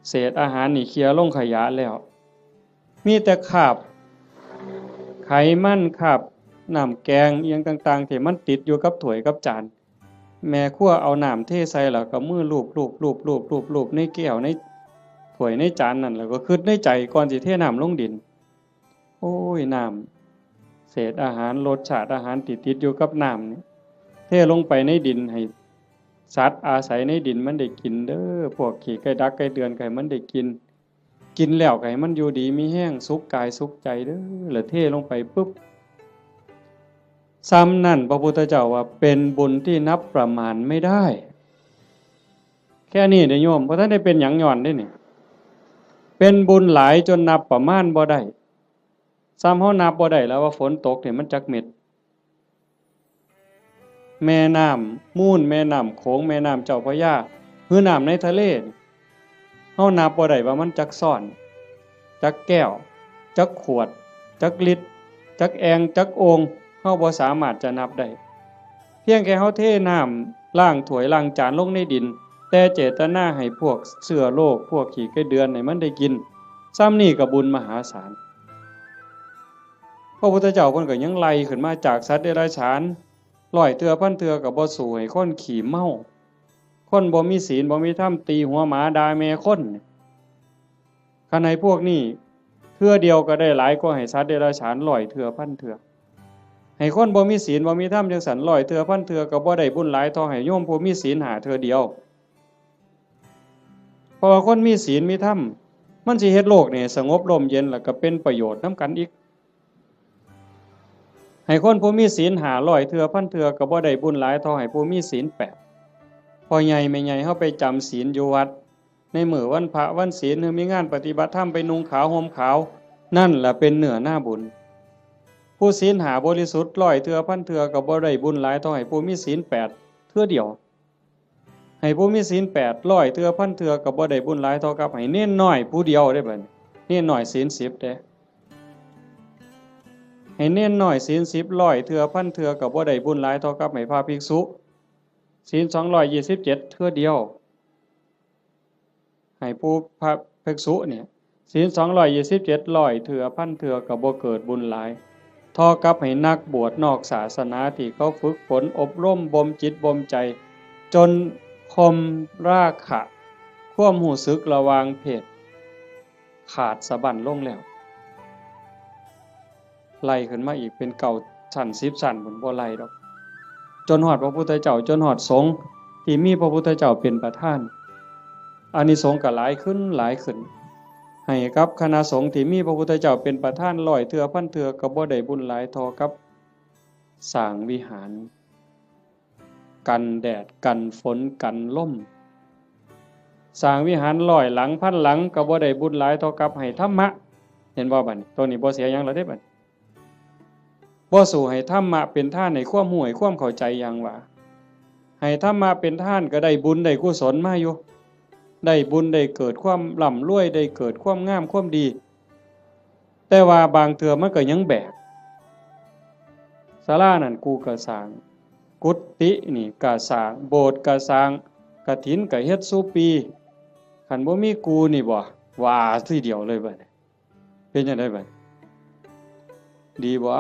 เศษอาหารนี่เคลียร์ลงขยะแล้ว มีแต่คราบไขมัน คราบน้ำแกงอิหยังต่างๆ ที่มันติดอยู่กับถ้วยกับจาน แม่ครัวเอาน้ำเทใส่แล้วก็มือลูบๆๆๆๆในแก้วในถ้วยในจานนั่น แล้วก็คิดในใจก่อนสิเทน้ำลงดิน โอ้ย น้ำ เศษอาหาร รสชาติอาหารที่ติดอยู่กับน้ำนี่ เทลงไปในดิน ให้สัตว์อาศัยในดินมันได้กินเด้อ พวกขี้ไก่ดักไก่เดือนก็ให้มันได้กิน กินแล้วก็ให้มันอยู่ดีมีแฮง สุขกายสุขใจเด้อ แล้วเทลงไปปุ๊บ ส่ำนั่นพระพุทธเจ้าว่าเป็นบุญที่นับประมาณไม่ได้ แค่นี้เด้อโยม บ่ทันได้เป็นหยังย้อนเด้นี่ เป็นบุญหลายจนนับประมาณบ่ได้ ส่ำเฮานับบ่ได้แล้วว่าฝนตกนี่มันจักเม็ด แม่น้ำมูล แม่น้ำโขง แม่น้ำเจ้าพระยา หรือน้ำในทะเลนี่ เฮานับบ่ได้ว่ามันจักซ้อน จักแก้ว จักขวด จักลิตร จักแอ่ง จักโอ่ง เฮาบ่สามารถจะนับได้ เพียงแค่เฮาเทน้ำล้างถ้วยล้างจานลงในดิน แต่เจตนาให้พวกเชื้อโรค พวกขี้ไก่เดือนให้มันได้กิน ส่ำนี่ก็บุญมหาศาล พระพุทธเจ้าเพิ่นก็ยังไล่ขึ้นมาจากสัตว์เดรัจฉาน ร้อยเทื่อพันเทื่อก็บ่สู้ให้คนขี้เมา คนบ่มีศีลบ่มีธรรม ตีหัวหมาด่าแม่คน คันให้พวกนี้เทื่อเดียวก็ได้หลายกว่าให้สัตว์เดรัจฉานร้อยเทื่อพันเทื่อ ให้คนบ่มีศีลบ่มีธรรมจั่งซั้นร้อยเทื่อพันเทื่อก็บ่ได้บุญหลายเท่าให้โยมผู้มีศีลห้าเทื่อเดียว เพราะว่าคนมีศีลมีธรรม มันสิเฮ็ดโลกนี่สงบร่มเย็น แล้วก็เป็นประโยชน์นำกันอีก ให้คนผู้มีศีลห้าร้อยเทื่อพันเทื่อก็บ่ได้บุญหลายเท่าให้ผู้มีศีลแปด พ่อใหญ่แม่ใหญ่เฮาไปจำศีลอยู่วัด ในมื้อวันพระวันศีล หรือมีงานปฏิบัติธรรม ไปนุ่งขาวห่มขาว นั่นล่ะเป็นเนื้อนาบุญ ผู้ศีลห้าบริสุทธิ์ร้อยเทื่อพันเทื่อก็บ่ได้บุญหลายเท่าให้ผู้มีศีลแปดเทื่อเดียว ให้ผู้มีศีลแปดร้อยเทื่อพันเทื่อก็บ่ได้บุญหลายเท่ากับให้เณรน้อยผู้เดียวเด้บัดนี้ เณรน้อยศีลสิบเด้ ให้เณรน้อยศีลสิบร้อยเทื่อพันเทื่อก็บ่ได้บุญหลายเท่ากับให้พระภิกษุศีลสองร้อยยี่สิบเจ็ดเทื่อเดียว ให้ผู้พระภิกษุเนี่ย ศีลสองร้อยยี่สิบเจ็ดร้อยเทื่อพันเทื่อก็บ่เกิดบุญหลาย เท่ากับให้นักบวชนอกศาสนาที่เขาฝึกฝนอบรมบ่มจิตบ่มใจ จนข่มราคะ ความรู้สึกระหว่างเพศ ขาดสะบั้นลงแล้ว ไล่ขึ้นมาอีกเป็นเก้าชั้นสิบชั้นพุ้น บ่ไล่ดอก จนฮอดพระพุทธเจ้า จนฮอดสงฆ์ที่มีพระพุทธเจ้าเป็นประธาน อานิสงส์ก็หลายขึ้นหลายขึ้น ให้กับคณะสงฆ์ที่มีพระพุทธเจ้าเป็นประธานร้อยเทื่อพันเทื่อก็บ่ได้บุญหลายเท่ากับสร้างวิหาร กันแดดกันฝนกันลม สร้างวิหารร้อยหลังพันหลังก็บ่ได้บุญหลายเท่ากับให้ธรรมะ เห็นบ่บัดนี้ ตัวนี้บ่เสียหยังแล้วเด้บัดนี้ บ่สู้ให้ธรรมะเป็นทาน ให้ความรู้ให้ความเข้าใจอย่างว่า ให้ธรรมะเป็นทานก็ได้บุญได้กุศลมาอยู่ ได้บุญได้เกิดความร่ำรวย ได้เกิดความงามความดี แต่ว่าบางเทื่อมันก็ยังแบก ศาลานั่นกูก็สร้าง กุฏินี่ก็สร้าง โบสถ์ก็สร้าง กฐินก็เฮ็ดซุปี คันบ่มีกูนี่บ่ ว่าทีเดียวเลยบัดนี้ เป็นจั่งใดบัดนี้ ดีบ่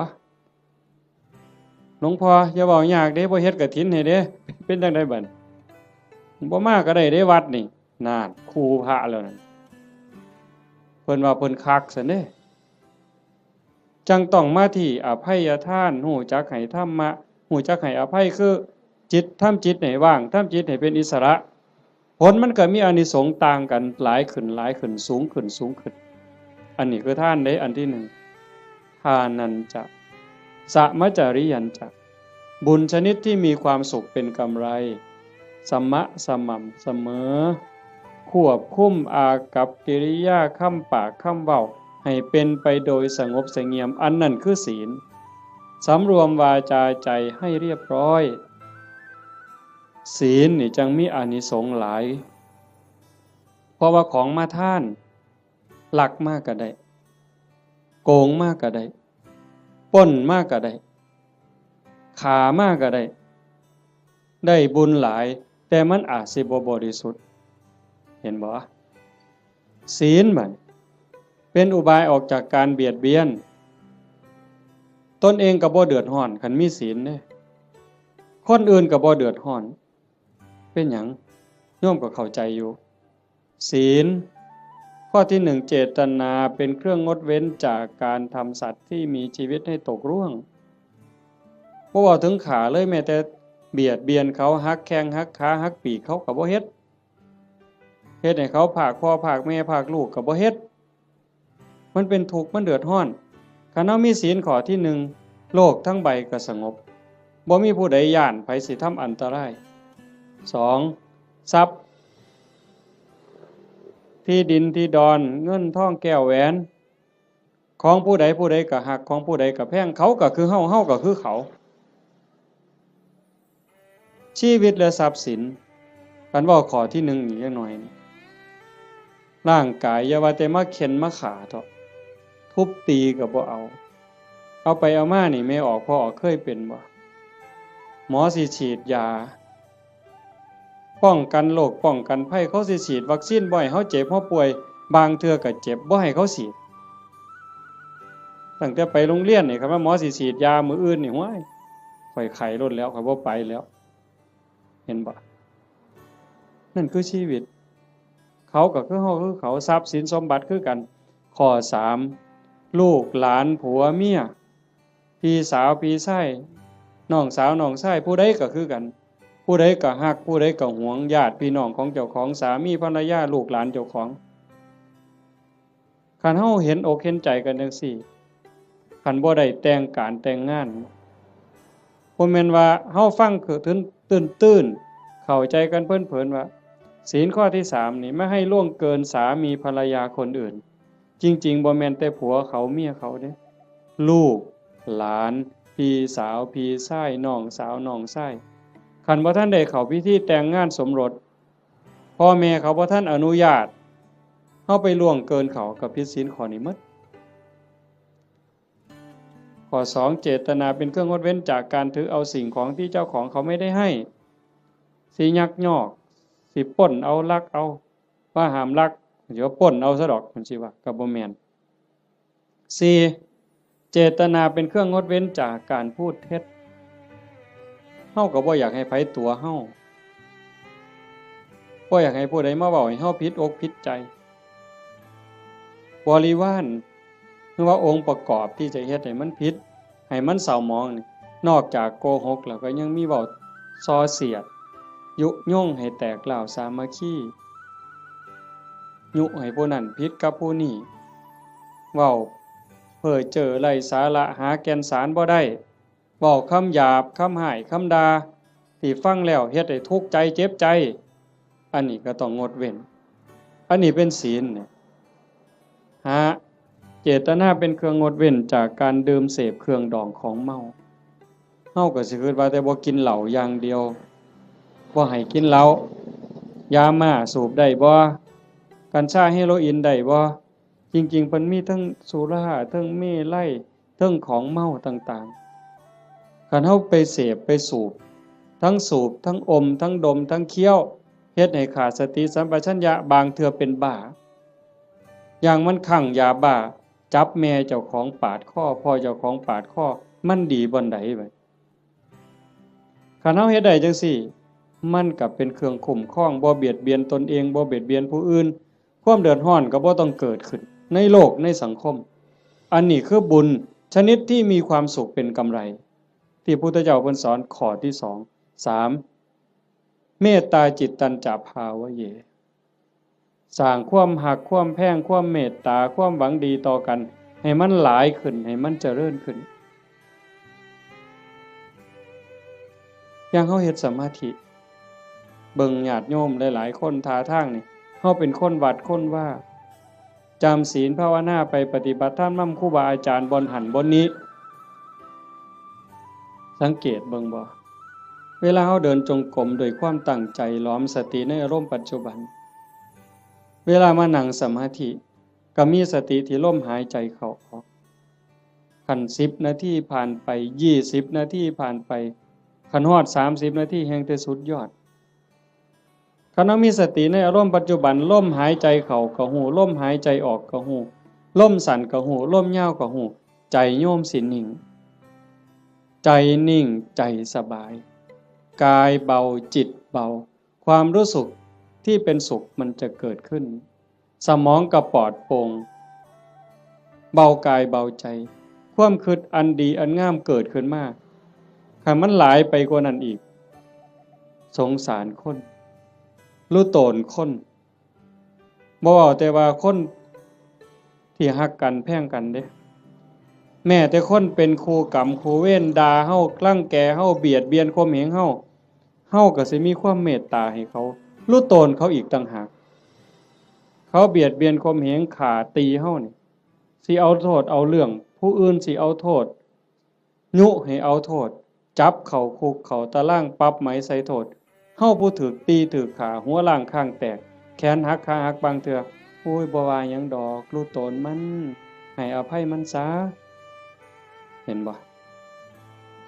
หลวงพ่ออย่าเว้ายากเด้ บ่เฮ็ดกฐินให้เด้ เป็นจั่งใดบัดนี้ บ่มาก็ได้เด้วัดนี่ นั่น คู่พระแล้วนั่น เพิ่นว่าเพิ่นคักซั้นเด้ จั่งต้องมาที่อภัยทาน รู้จักให้ธรรมะ รู้จักให้อภัย คือจิต ทำจิตให้ว่าง ทำจิตให้เป็นอิสระ ผลมันก็มีอานิสงส์ต่างกัน หลายขึ้น หลายขึ้น สูงขึ้น สูงขึ้น อันนี้คือทานเด้ อันที่หนึ่ง ทานัญจะ สะมะจาริยัญจะ บุญชนิดที่มีความสุขเป็นกำไร สมะ สม่ำเสมอ ควบคุมอากัปกิริยา คำปาก คำเว้า ให้เป็นไปโดยสงบเสงี่ยม อันนั้นคือศีล สำรวมวาจาใจให้เรียบร้อย ศีลนี่จั่งมีอานิสงส์หลาย เพราะว่าของมาทาน ลักมาก็ได้ โกงมาก็ได้ ปล้นมาก็ได้ ฆ่ามาก็ได้ ได้บุญหลาย แต่มันอาจสิบ่บริสุทธิ์ เห็นบ่ ศีลบัดเป็นอุบายออกจากการเบียดเบียน ตนเองก็บ่เดือดร้อน คันมีศีลเด้ คนอื่นก็บ่เดือดร้อน เป็นหยัง โยมก็เข้าใจอยู่ ศีล ข้อที่หนึ่ง เจตนาเป็นเครื่องงดเว้นจากการทำสัตว์ที่มีชีวิตให้ตกร่วง บ่เว้าถึงฆ่าเลย แม้แต่เบียดเบียนเขา หักแข้งหักขา หักปีกเขาก็บ่เฮ็ด เฮ็ดให้เขาพรากพ่อพรากแม่พรากลูกก็บ่เฮ็ด มันเป็นทุกข์ มันเดือดร้อน คันเฮามีศีลข้อที่หนึ่ง โลกทั้งใบก็สงบ บ่มีผู้ใดย้านไผสิทำอันตราย สอง ทรัพย์ ที่ดินที่ดอน เงินทองแก้วแหวน ของผู้ใดผู้ใดก็ฮัก ของผู้ใดก็แพง เขาก็คือเฮา เฮาก็คือเขา ชีวิตและทรัพย์สิน คันเว้าข้อที่หนึ่งอีกจักหน่อยนี่ ร่างกายอย่าว่าแต่มาเฆ็่นมาฆ่าเถาะ ทุบตีก็บ่เอา เอาไปเอามานี่ แม่ออกพ่อออกเคยเป็นบ่ หมอสิฉีดยา ป้องกันโรคป้องกันภัย เขาสิฉีดวัคซีนบ่ให้เฮาเจ็บเฮาป่วย บางเทื่อก็เจ็บ บ่ให้เขาฉีด ตั้งแต่ไปโรงเรียนนี่ คันว่าหมอสิฉีดยามื้ออื่นนี่ ห้วย ข้อยไข้โลดแล้ว ข้อยบ่ไปแล้ว เห็นบ่ นั่นคือชีวิต เขาก็คือเฮาคือเขา ทรัพย์สินสมบัติคือกัน ข้อสาม ลูกหลานผัวเมีย พี่สาวพี่ชาย น้องสาวน้องชาย ผู้ใดก็คือกัน ผู้ใดก็ฮัก ผู้ใดก็หวง ญาติพี่น้องของเจ้าของ สามีภรรยา ลูกหลานเจ้าของ คันเฮาเห็นอกเห็นใจกันจั่งซี้ คันบ่ได้แต่งการแต่งงาน บ่แม่นว่าเฮาฟังคือตื้นๆ เข้าใจกันเพลินๆ ว่า ศีลข้อที่สามนี่ ไม่ให้ล่วงเกินสามีภรรยาคนอื่น จริงๆ บ่แม่นแต่ผัวเขาเมียเขาเด้ ลูก หลาน พี่สาว พี่ชาย น้องสาว น้องชาย คันบ่ทันได้เข้าพิธีแต่งงานสมรส พ่อแม่เขาบ่ทันอนุญาต เฮาไปล่วงเกินเขา ก็ผิดศีลข้อนี้หมด ข้อสอง เจตนาเป็นเครื่องงดเว้นจากการถือเอาสิ่งของที่เจ้าของเขาไม่ได้ให้ สิยักยอก สิปล้นเอา ลักเอา ว่าห้ามลัก สิว่าปล้นเอาซะดอก จั่งซี้ว่า ก็บ่แม่น สี่ เจตนาเป็นเครื่องงดเว้นจากการพูดเท็จ เฮาก็บ่อยากให้ไผตั๋วเฮา บ่อยากให้ผู้ใดมาเว้าให้เฮาผิดอกผิดใจ บริวาร หรือว่าองค์ประกอบที่จะเฮ็ดให้มันผิด ให้มันเศร้าหมองนี่ นอกจากโกหกแล้วก็ยังมีเว้าส่อเสียด ยุยงให้แตกร้าวสามัคคี ยุให้ผู้นั้นผิดกับผู้นี้ เว้าเพ้อเจ้อไร้สาระ หาแก่นสารบ่ได้ เว้าคำหยาบ คำฮ้าย คำด่า ที่ฟังแล้วเฮ็ดให้ทุกข์ใจเจ็บใจ อันนี้ก็ต้องงดเว้น อันนี้เป็นศีลเนี่ย ห้า เจตนาเป็นเครื่องงดเว้นจากการดื่มเสพเครื่องดองของเมา เฮาก็สิคิดว่าแต่บ่กินเหล้าอย่างเดียว บ่ให้กินเหล้า ยาม่าสูบได้บ่ กัญชาเฮโรอีนได้บ่ จริงๆ เพิ่นมีทั้งสุรา ทั้งเมรัย ทั้งของเมาต่างๆ คันเฮาไปเสพไปสูบ ทั้งสูบ ทั้งอม ทั้งดม ทั้งเคี้ยว เฮ็ดให้ขาดสติสัมปชัญญะ บางเทื่อเป็นบ้า อย่างมันคลั่งยาบ้า จับแม่เจ้าของปาดคอ พ่อเจ้าของปาดคอ มันดีบ่อนใดบัด คันเฮาเฮ็ดได้จั่งซี้ มันก็เป็นเครื่องคุ้มครอง บ่เบียดเบียนตนเอง บ่เบียดเบียนผู้อื่น ความเดือดร้อนก็บ่ต้องเกิดขึ้น ในโลกในสังคม อันนี้คือบุญชนิดที่มีความสุขเป็นกำไร ที่พุทธเจ้าเพิ่นสอนข้อที่สอง สาม เมตตาจิตตัญจะภาวะเย สร้างความฮัก ความแพง ความเมตตา ความหวังดีต่อกัน ให้มันหลายขึ้น ให้มันเจริญขึ้น อย่างเฮาเฮ็ดสมาธิ เบิ่งญาติโยมหลายๆ คนท่าทางนี่ เฮาเป็นคนวัดคนวา จำศีลภาวนาไปปฏิบัติธรรมนำครูบาอาจารย์บ่อนหั้นบ่อนนี้ สังเกตเบิ่งบ่ เวลาเฮาเดินจงกรมด้วยความตั้งใจ หลอมสติในอารมณ์ปัจจุบัน เวลามานั่งสมาธิ ก็มีสติที่ลมหายใจเข้าออก คันสิบนาทีผ่านไป ยี่สิบนาทีผ่านไป คันฮอดสามสิบนาทีแฮ่งแต่สุดยอด คันเฮามีสติในอารมณ์ปัจจุบัน ลมหายใจเข้าก็ฮู้ ลมหายใจออกก็ฮู้ ลมสั้นก็ฮู้ ลมยาวก็ฮู้ ใจโยมสินิ่ง ใจนิ่ง ใจสบาย กายเบา จิตเบา ความรู้สึกที่เป็นสุขมันจะเกิดขึ้น สมองก็ปลอดโปร่ง เบากายเบาใจ ความคิดอันดีอันงามเกิดขึ้นมา คันมันหลายไปกว่านั้นอีก สงสารคน รู้ตนคน บ่เว้าแต่ว่าคนที่ฮักกันแพงกันเด้ แม้แต่คนเป็นคู่กรรมคู่เวร ด่าเฮา รังแกเฮา เบียดเบียนข่มเหงเฮา เฮาก็สิมีความเมตตาให้เขา รู้ตนเขาอีกต่างหาก เขาเบียดเบียนข่มเหง ฆ่าตีเฮานี่ สิเอาโทษเอาเรื่อง ผู้อื่นสิเอาโทษ ยุให้เอาโทษ จับเข้าคุกเข้าตาราง ปรับไหมใส่โทษ เฮาผู้ถูกตีถูกฆ่า หัวล้างคางแตก แขนหักขาหักบางเทื่อ โอ้ย บ่ว่าหยังดอก รู้ตนมัน ให้อภัยมันซะ เห็นบ่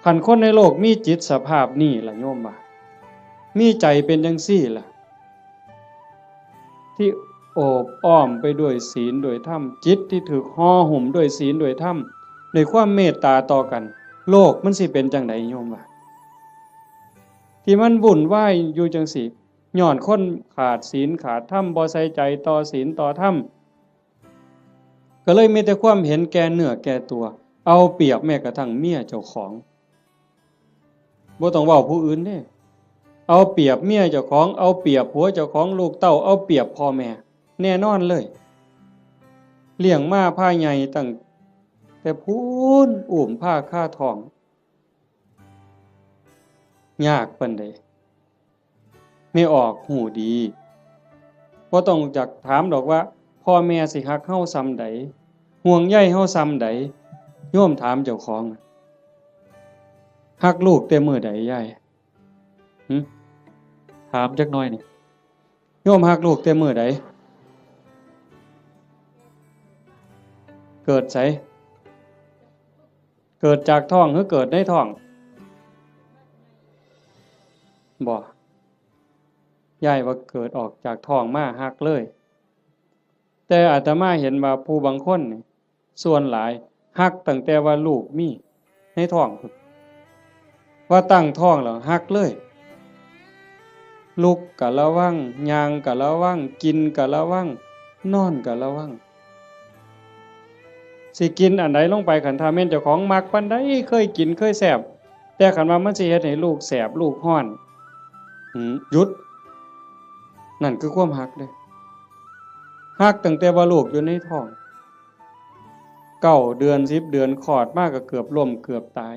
คันคนในโลกมีจิตสภาพนี้ล่ะโยมว่า มีใจเป็นจังซี่ล่ะ ที่โอบอ้อมไปด้วยศีลด้วยธรรม จิตที่ถูกห่อหุ้มด้วยศีลด้วยธรรม ด้วยความเมตตาต่อกัน โลกมันสิเป็นจังใดโยมว่า ที่มันวุ่นวายอยู่จังซี่ ย้อนคนขาดศีลขาดธรรม บ่ใส่ใจต่อศีลต่อธรรม ก็เลยมีแต่ความเห็นแก่เนื้อแก่ตัว เอาเปรียบแม้กระทั่งเมียเจ้าของ บ่ต้องเว้าผู้อื่นเด้ เอาเปรียบเมียเจ้าของ เอาเปรียบผัวเจ้าของ ลูกเต้า เอาเปรียบพ่อแม่ แน่นอนเลย เลี้ยงมาพาใหญ่ตั้งแต่พู้น อุ้มพาคาท้อง ยากปานใด แม่ออกฮู้ดี บ่ต้องจักถามดอกว่า พ่อแม่สิฮักเฮาส่ำใด ห่วงใยเฮาส่ำใด โยมถามเจ้าของ ฮักลูกแต่มื้อใดยาย หึ ถามจักหน่อยนี่ โยมฮักลูกแต่มื้อใด เกิดไส เกิดจากท้องหรือเกิดในท้อง บ่ ยายว่าเกิดออกจากท้องมาฮักเลย แต่อาตมาเห็นว่าผู้บางคนนี่ ส่วนหลายฮักตั้งแต่ว่าลูกมีในท้องพุ้น ว่าตั้งท้องแล้วฮักเลย ลุกก็ระวัง ย่างก็ระวัง กินก็ระวัง นอนก็ระวัง สิกินอันใดลงไป คันถ้าแม่นเจ้าของมักปานใด เคยกินเคยแซ่บ แต่คันว่ามันสิเฮ็ดให้ลูกแสบลูกร้อน หืม หยุด นั่นคือความฮักเด้ ฮักตั้งแต่ว่าลูกอยู่ในท้อง เก้าเดือน สิบเดือน คลอดมาก็เกือบล้มเกือบตาย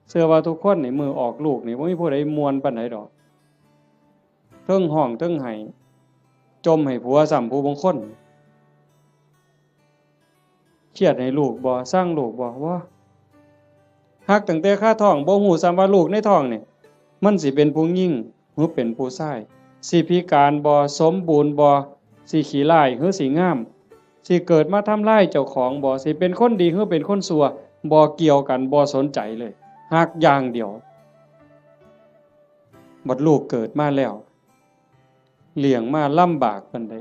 เชื่อว่าทุกคนนี่มื้อออกลูกนี่บ่มีผู้ใดม่วนปานใดดอก เทิงฮ้องเทิงไห้ จ่มให้ผัวซ้ำผู้บางคน เครียดให้ลูกบ่ ซังลูกบ่ บ่ ฮักตั้งแต่คาท้อง บ่ฮู้ซ้ำว่าลูกในท้องนี่ มันสิเป็นผู้หญิงหรือเป็นผู้ชาย สิพิการบ่ สมบูรณ์บ่ สิขี้ร้ายหรือสิงาม สิเกิดมาทำลายเจ้าของบ่ สิเป็นคนดีหรือเป็นคนชั่ว บ่เกี่ยวกัน บ่สนใจเลย ฮักอย่างเดียว บัดลูกเกิดมาแล้ว เลี้ยงมาลำบากปานใด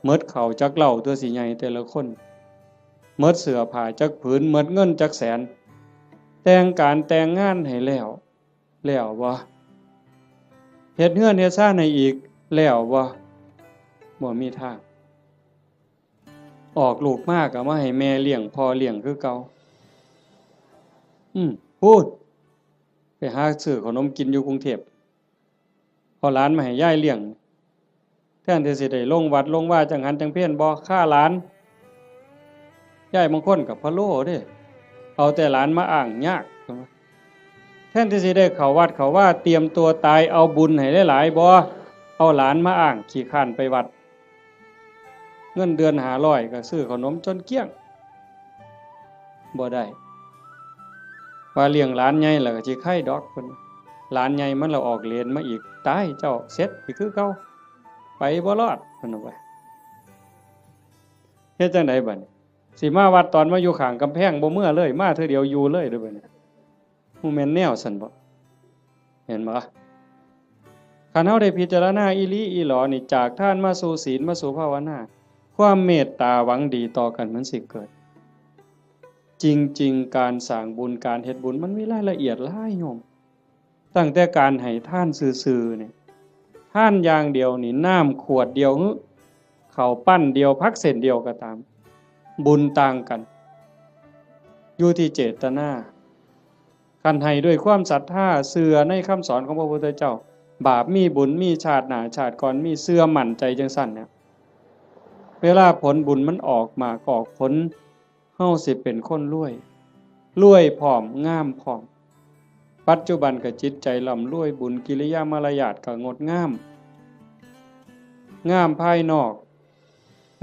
หมดข้าวจักเล่าตัวสิใหญ่แต่ละคน หมดเสื้อผ้าจักผืน หมดเงินจักแสน แต่งการแต่งงานให้แล้ว แล้วบ่ เฮ็ดเฮือนเฮ็ดซานให้อีก แล้วบ่ บ่มีทาง ออกลูกมาก็มาให้แม่เลี้ยงพ่อเลี้ยงคือเก่า อืม พู้น ไปหาซื้อขนมกินอยู่กรุงเทพฯ เอาหลานมาให้ยายเลี้ยง แทนที่สิได้ลงวัดลงวาจังหันจังเพล บ่ ฆ่าหลาน ยายบางคนก็พะโล้เด้ เอาแต่หลานมาอ้างยาก แทนที่สิได้เข้าวัดเข้าวา เตรียมตัวตาย เอาบุญให้หลายๆ บ่ เอาหลานมาอ้าง ขี้คร้านไปวัด เงินเดือนห้าร้อยก็ซื้อขนมจนเกลี้ยง บ่ได้ ว่าเลี้ยงหลานใหญ่แล้วก็สิไคดอกเพิ่น หลานใหญ่มันละออกเลนมาอีก ตายเจ้า เสร็จอีกคือเก่า ไปบ่รอดเพิ่นว่า เฮ็ดจั่งใดบัดนี้ สิมาวัดตอนมาอยู่ข้างกำแพงบ่เมือเลย มาเทื่อเดียวอยู่เลยเด้อบัดนี้ ฮู้แม่นแนวซั่นบ่ เห็นบ่ คันเฮาได้พิจารณาอีหลีอีหลอนี่ จากทานมาสู่ศีลมาสู่ภาวนา ความเมตตาหวังดีต่อกันมันสิเกิด จริงๆ การสร้างบุญการเฮ็ดบุญมันมีรายละเอียดหลายโยม ตั้งแต่การให้ทานซื่อๆ นี่ ทานอย่างเดียวนี่ น้ำขวดเดียวหรือ ข้าวปั้นเดียว ผักเส้นเดียวก็ตาม บุญต่างกัน อยู่ที่เจตนา คันให้ด้วยความศรัทธา เชื่อในคำสอนของพระพุทธเจ้า บาปมีบุญมี ชาติหน้าชาติก่อนมี เชื่อมั่นใจจั่งซั้นเนี่ย เวลาผลบุญมันออกหมากออกผล เฮาสิเป็นคนรวย รวยพร้อม งามพร้อม ปัจจุบันก็จิตใจร่ำรวย บุญกิริยามารยาทก็งดงาม งามภายนอก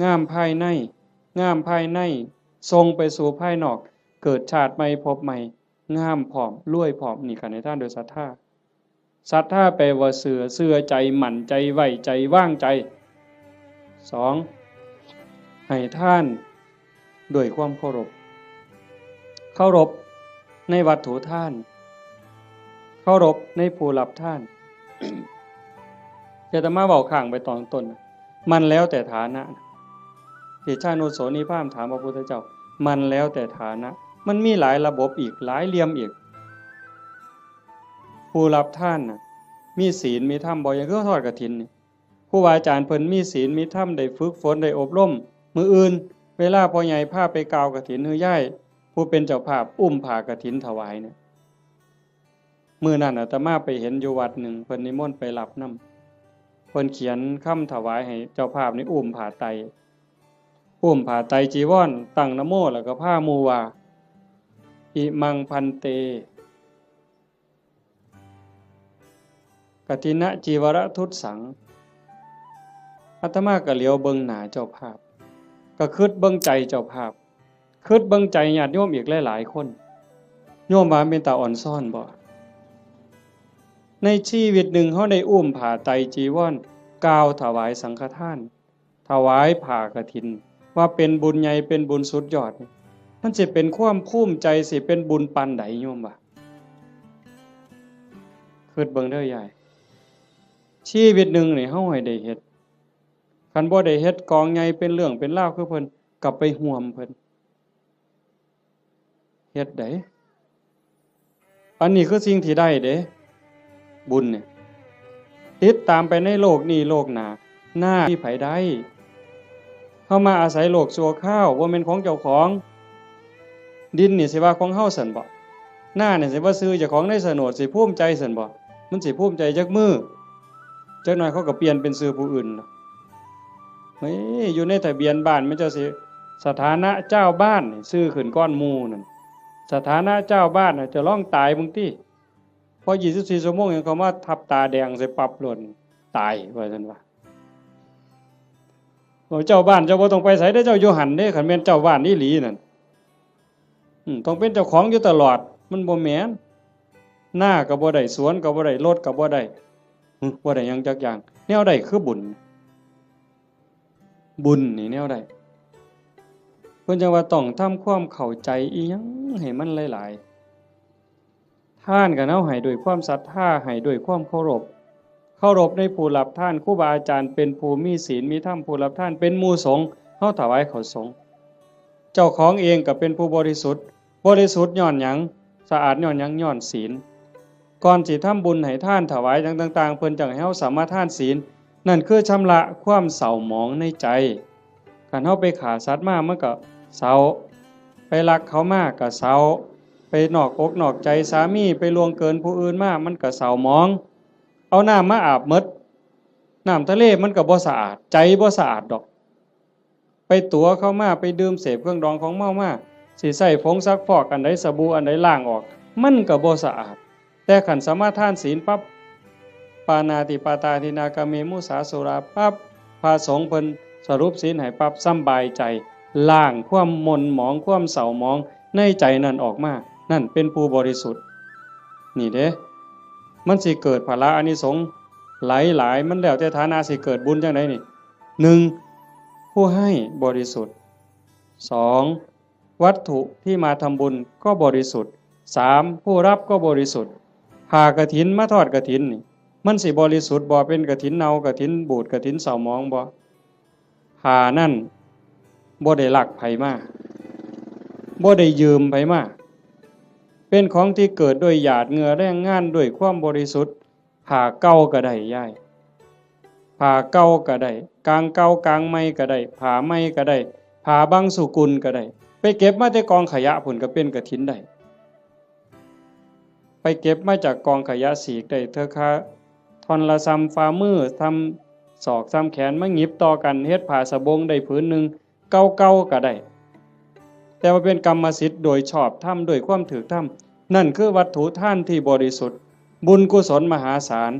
งามภายใน งามภายใน ส่งไปสู่ภายนอก เกิดชาติใหม่ภพใหม่ งามพร้อม รวยพร้อม นี่คันให้ทานโดยศรัทธา ศรัทธาแปลว่าเชื่อ เชื่อใจ มั่นใจ ไว้ใจ วางใจ สอง ให้ทานด้วยความเคารพ เคารพในวัตถุทาน เคารพในผู้รับทาน อาตมาเว้าค้างไปตอนต้น มันแล้วแต่ฐานะ เตชานุโสนีพราหมณ์ถามพระพุทธเจ้า มันแล้วแต่ฐานะ มันมีหลายระบบอีก หลายเหลี่ยมอีก ผู้รับทานน่ะ มีศีลมีธรรมบ่ อย่างคือทอดกฐินนี่ ครูบาอาจารย์เพิ่นมีศีลมีธรรม ได้ฝึกฝน ได้อบรม มื้ออื่น เวลาพ่อใหญ่พาไปกล่าวกฐิน หรือยายผู้เป็นเจ้าภาพอุ้มผ้ากฐินถวายเนี่ย มื้อนั้นอาตมาไปเห็นอยู่วัดหนึ่ง เพิ่นนิมนต์ไปรับนำ เพิ่นเขียนคำถวายให้เจ้าภาพนี่อุ้มผ้าไตร อุ้มผ้าไตรจีวร ตั้งนะโม แล้วก็พาหมู่ว่า อิมังพันเต กฐินจีวรทุสสัง อาตมาก็เหลียวเบิ่งหน้าเจ้าภาพ ก็คิดเบิ่งใจเจ้าภาพ คิดเบิ่งใจญาติโยมอีกหลายๆ คน โยมว่าเป็นตาอ่อนซ้อนบ่ ในชีวิตหนึ่งเฮาได้อุ้มผ้าไตรจีวร กล่าวถวายสังฆทาน ถวายผ้ากฐิน ว่าเป็นบุญใหญ่ เป็นบุญสุดยอดนี่ มันสิเป็นความภูมิใจ สิเป็นบุญปานใดโยมว่า คิดเบิ่งเด้อยาย ชีวิตหนึ่งนี่เฮาให้ได้เฮ็ด คันบ่ได้เฮ็ดกองใหญ่เป็นเรื่องเป็นราวคือเพิ่น ก็ไปห่วมเพิ่น เฮ็ดได้ อันนี้คือสิ่งที่ได้เด้ บุญเนี่ย ติดตามไปในโลกนี้โลกหน้า หน้าที่ไผได้ เฮามาอาศัยโลกชั่วคราว บ่แม่นของเจ้าของ ดินนี่สิว่าของเฮาซั่นบ่ หน้านี่สิว่าชื่อเจ้าของในโฉนด สิภูมิใจซั่นบ่ มันสิภูมิใจจักมื้อ จักหน่อยเขาก็เปลี่ยนเป็นชื่อผู้อื่นล่ะ เฮ้ย อยู่ในทะเบียนบ้านมันเจ้าสิ สถานะเจ้าบ้านนี่ชื่อขึ้นก่อนหมู่นั่น สถานะเจ้าบ้านน่ะ จะร้องตายบางที พอยี่สิบสี่ชั่วโมงยังเขามาทับตาแดงใส่ปรับหล่น ตายว่าซั่นว่า โอ้ เจ้าบ้านเจ้าบ่ต้องไปไสเด้อ เจ้าอยู่หั่นเด้ คันแม่นเจ้าบ้านอีหลีนั่น อืม ต้องเป็นเจ้าของอยู่ตลอด มันบ่แม่น นาก็บ่ได้ สวนก็บ่ได้ รถก็บ่ได้ หึ บ่ได้หยังจักอย่าง แนวใดคือบุญ บุญนี่แนวใด เพิ่นจั่งว่าต้องทำความเข้าใจอีหยังให้มันหลายๆ ทานก็เฮาให้ด้วยความศรัทธา ให้ด้วยความเคารพ เคารพในผู้รับทาน ครูบาอาจารย์เป็นผู้มีศีลมีธรรม ผู้รับทานเป็นหมู่สงฆ์ เฮาถวายข้าวสงฆ์ เจ้าของเองก็เป็นผู้บริสุทธิ์ บริสุทธิ์ย้อนหยัง สะอาดย้อนหยัง ย้อนศีล ก่อนสิทำบุญให้ทานถวายหยังต่างๆ เพิ่นจั่งให้เฮาสมาทานศีล นั่นคือชำระความเศร้าหมองในใจ คันเฮาไปฆ่าสัตว์มามันก็เศร้า ไปลักเขามาก็เศร้า ไปนอกอกนอกใจสามี ไปล่วงเกินผู้อื่นมา มันก็เศร้าหมอง เอาน้ำมาอาบหมด น้ำทะเลมันก็บ่สะอาด ใจบ่สะอาดดอก ไปตั๋วเข้ามา ไปดื่มเสพเครื่องดองของเมามา สิใช้ผงซักฟอกอันใด สบู่อันใดล้างออก มันก็บ่สะอาด แต่คันสมาทานศีลปั๊บ ปาณาติปาตาทินนากาเมมุสาสุราปั๊บ พระสงฆ์เพิ่นสรุปศีลให้ปั๊บ สำบายใจ ล้างความหม่นหมอง ความเศร้าหมองในใจนั่นออกมา นั่นเป็นผู้บริสุทธิ์ นี่เด้ มันสิเกิดผละอานิสงส์หลายๆ มันแล้วแต่ฐานะสิเกิดบุญจังใดนี่ หนึ่ง ผู้ให้บริสุทธิ์ สอง วัตถุที่มาทำบุญก็บริสุทธิ์ สาม ผู้รับก็บริสุทธิ์ ผ้ากฐินมาทอดกฐินนี่ มันสิบริสุทธิ์บ่ เป็นกฐินเน่ากฐินบูดกฐินเศร้าหมองบ่ ผ้านั่นบ่ได้ลักไผมา บ่ได้ยืมไผมา เป็นของที่เกิดด้วยหยาดเหงื่อแรงงานด้วยความบริสุทธิ์ ผ้าเก่าก็ได้ยาย ผ้าเก่าก็ได้ กางเก่ากางใหม่ก็ได้ ผ้าใหม่ก็ได้ ผ้าบางสุกุลก็ได้ ไปเก็บมาแต่กองขยะพุ้นก็เป็นกฐินได้ ไปเก็บมาจากกองขยะสีกได้เทื่อคาท่อนละส่ำฝ่ามือ ส่ำศอก ส่ำแขน มาหยิบต่อกันเฮ็ดผ้าสบงได้ผืนหนึ่ง เก่าๆก็ได้ แต่ว่าเป็นกรรมสิทธิ์โดยชอบธรรม ด้วยความถูกธรรม นั่นคือวัตถุทานที่บริสุทธิ์ บุญกุศลมหาศาล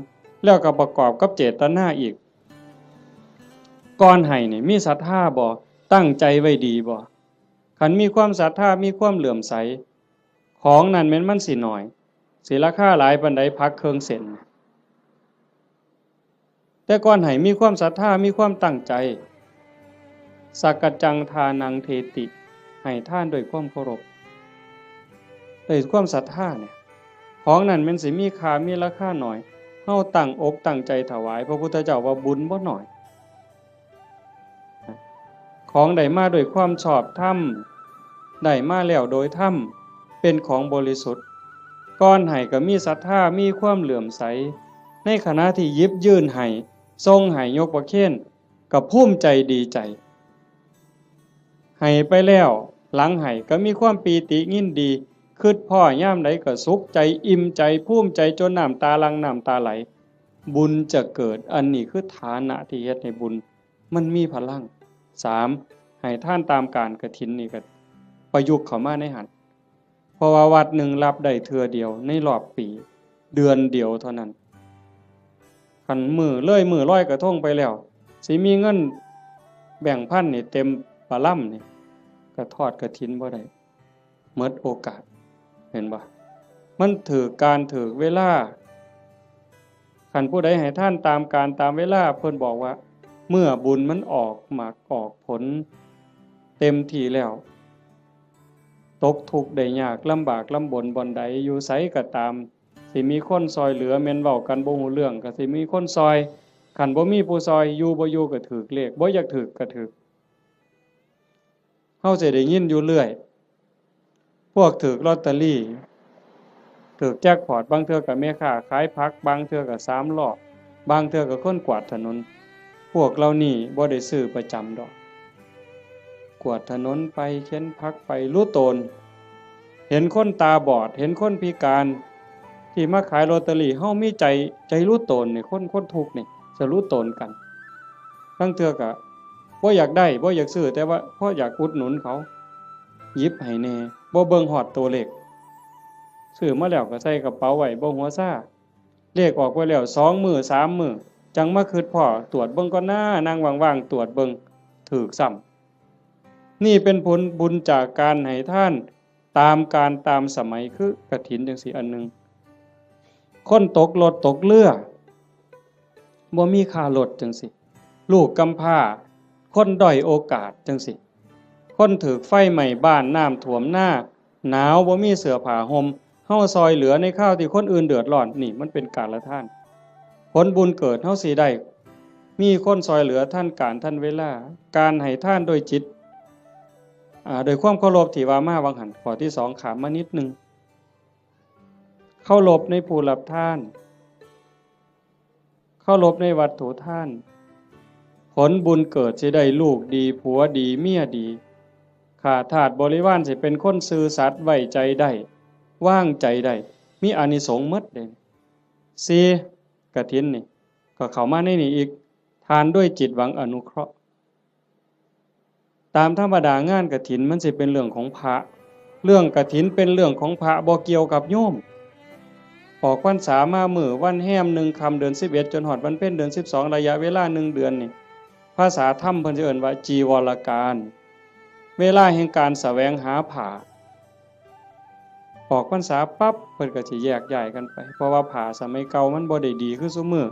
แล้วก็ประกอบกับเจตนาอีก ก่อนให้นี่มีศรัทธาบ่ ตั้งใจไว้ดีบ่ คันมีความศรัทธา มีความเลื่อมใส ของนั่นแม่นมันสิน้อย สิราคาหลายปานใด ผักเครื่องเส้น แต่ก่อนให้มีความศรัทธา มีความตั้งใจ สักกัจจังทานังเทติ ให้ทานด้วยความเคารพ ด้วยความศรัทธาเนี่ย ของนั่นแม่นสิมีค่า มีราคาน้อย เฮาตั้งอกตั้งใจถวาย พระพุทธเจ้าว่าบุญบ่น้อย ของได้มาด้วยความชอบธรรม ได้มาแล้วโดยธรรม เป็นของบริสุทธิ์ ก่อนให้ก็มีศรัทธา มีความเลื่อมใส ในขณะที่หยิบยื่นให้ ส่งให้ ยกประเคน ก็ภูมิใจดีใจ ให้ไปแล้ว หลังให้ก็มีความปีติยินดี คิดพ้อยามใดก็สุขใจ อิ่มใจ ภูมิใจ จนน้ำตาหลั่ง น้ำตาไหล บุญจะเกิด อันนี้คือฐานะที่เฮ็ดให้บุญมันมีพลัง สาม ให้ทานตามกาลกฐินนี่ก็ประยุกต์เข้ามาในหั้น เพราะว่าวัดหนึ่งรับได้เทื่อเดียวในรอบปี เดือนเดียวเท่านั้น คันมื้อเลยมื้อลอยกระทงไปแล้ว สิมีเงินแบงค์พันนี่เต็มปะลำนี่ ก็ทอดกฐินบ่ได้ หมดโอกาส เห็นบ่ มันถืกกาลถืกเวลา คันผู้ใดให้ทานตามกาลตามเวลา เพิ่นบอกว่า เมื่อบุญมันออกหมากออกผลเต็มที่แล้ว ตกทุกข์ได้ยาก ลำบากลำบนบ่อนใด อยู่ไสก็ตาม สิมีคนซอยเหลือ แม่นเว้ากันบ่ฮู้เรื่อง ก็สิมีคนซอย คันบ่มีผู้ซอย อยู่บ่อยู่ก็ถืกเลข บ่อยากถืกก็ถืก เฮาสิได้ยินอยู่เรื่อย พวกถืกลอตเตอรี่ ถืกแจ็คพอต บางเทื่อก็แม่ค้าขายผัก บางเทื่อก็สามล้อ บางเทื่อก็คนกวาดถนน พวกเหล่านี้บ่ได้ซื้อประจำดอก กวาดถนนไป เข็นผักไป รู้ตน เห็นคนตาบอด เห็นคนพิการ ที่มาขายลอตเตอรี่ เฮามีใจ ใจรู้ตนนี่ คน คนทุกข์นี่ จะรู้ตนกัน บางเทื่อก็บ่อยากได้ บ่อยากซื้อ แต่ว่าพออยากอุดหนุนเขา หยิบให้แหน่ บ่เบิ่งฮอดตัวเลข ซื้อมาแล้วก็ใส่กระเป๋าไว้ บ่หัวซา เลขออกไปแล้วสองมื้อสามมื้อ จั่งมาคิดพ้อ ตรวจเบิ่งก่อนนะ นั่งว่างๆ ตรวจเบิ่ง ถืกซ้ำ นี่เป็นผลบุญจากการให้ทานตามกาลตามสมัย คือกฐินจั่งซี้อันหนึ่ง คนตกรถตกเรือ บ่มีค่ารถจั่งซี้ ลูกกำพร้า คนด้อยโอกาสจั่งซี้ คนถืกไฟไหม้บ้าน น้ำท่วมนา หนาวบ่มีเสื้อผ้าห่ม เฮาซอยเหลือในคราวที่คนอื่นเดือดร้อน นี่มันเป็นกาลทาน ผลบุญเกิดเฮาสิได้ มีคนซอยเหลือทันกาลทันเวลา การให้ทานโดยจิต อ่า โดยความเคารพที่ว่ามาหว่างหั้น ข้อที่สองข้ามมานิดหนึ่ง เคารพในผู้รับทาน เคารพในวัตถุทาน ผลบุญเกิดสิได้ลูกดี ผัวดี เมียดี ข้าทาสบริวารสิเป็นคนซื่อสัตย์ ไว้ใจได้ วางใจได้ มีอานิสงส์หมดเด้ สี่ กฐินนี่ ก็เข้ามาในนี้อีก ทานด้วยจิตหวังอนุเคราะห์ ตามธรรมดางานกฐินมันสิเป็นเรื่องของพระ เรื่องกฐินเป็นเรื่องของพระ บ่เกี่ยวกับโยม ออกพรรษามามื้อวันแฮมหนึ่งค่ำเดือนสิบเอ็ด จนฮอดวันเพ็ญเดือนสิบสอง ระยะเวลาหนึ่งเดือนนี่ ภาษาธรรมเพิ่นสิเอิ้นว่าจีวรกาล เวลาแห่งการแสวงหาผ้า ออกพรรษาปั๊บเพิ่นก็สิแยกย้ายกันไป เพราะว่าผ้าสมัยเก่ามันบ่ได้ดีคือซุมื้อ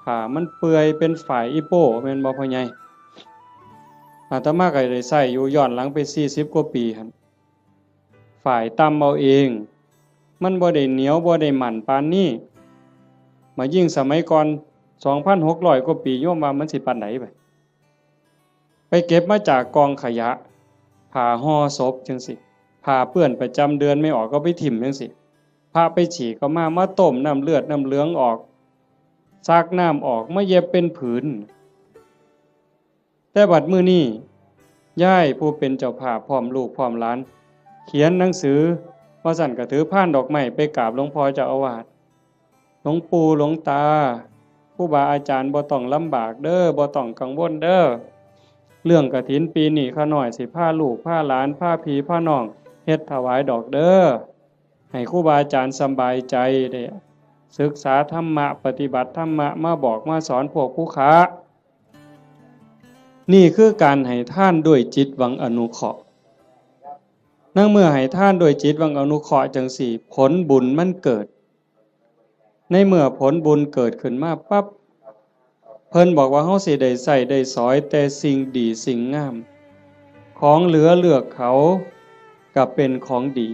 ผ้ามันเปื่อยเป็นฝ้ายอีโป้ แม่นบ่พ่อใหญ่ อาตมาก็ได้ใช้อยู่ย้อนหลังไปสี่สิบกว่าปีหั่น ฝ้ายตำเอาเอง มันบ่ได้เหนียวบ่ได้มั่นปานนี้ มายิ่งสมัยก่อน สองพันหกร้อยกว่าปี โยมว่ามันสิปานใดบัด ไปเก็บมาจากกองขยะ ผ้าห่อศพจั่งซี้ ผ้าเปื้อนประจำเดือนไม่ออกก็ไปถิ่มจั่งซี้ พระไปฉี่ก็มา มาต้มน้ำเลือดน้ำเหลืองออก ซักน้ำออก มาเย็บเป็นผืน แต่บัดมื้อนี้ ยายผู้เป็นเจ้าภาพพร้อมลูกพร้อมหลาน เขียนหนังสือ ว่าซั่นก็ถือพานดอกไม้ไปกราบหลวงพ่อเจ้าอาวาส หลวงปู่หลวงตา ครูบาอาจารย์บ่ต้องลำบากเด้อ บ่ต้องกังวลเด้อ เรื่องกฐินปีนี้ข้าน้อยสิพาลูกพาหลานพาพี่พาน้องเฮ็ดถวายดอกเด้อ ให้ครูบาอาจารย์สำบายใจ ได้ศึกษาธรรมะ ปฏิบัติธรรมะ มาบอกมาสอนพวกผู้ค้า นี่คือการให้ทานด้วยจิตหวังอนุเคราะห์ ในเมื่อให้ทานด้วยจิตหวังอนุเคราะห์จั่งซี้ ผลบุญมันเกิด ในเมื่อผลบุญเกิดขึ้นมาปั๊บ เพิ่นบอกว่าเฮาสิได้ใช้ได้สอยแต่สิ่งดีสิ่งงาม ของเหลือเลือกเขาก็เป็นของดี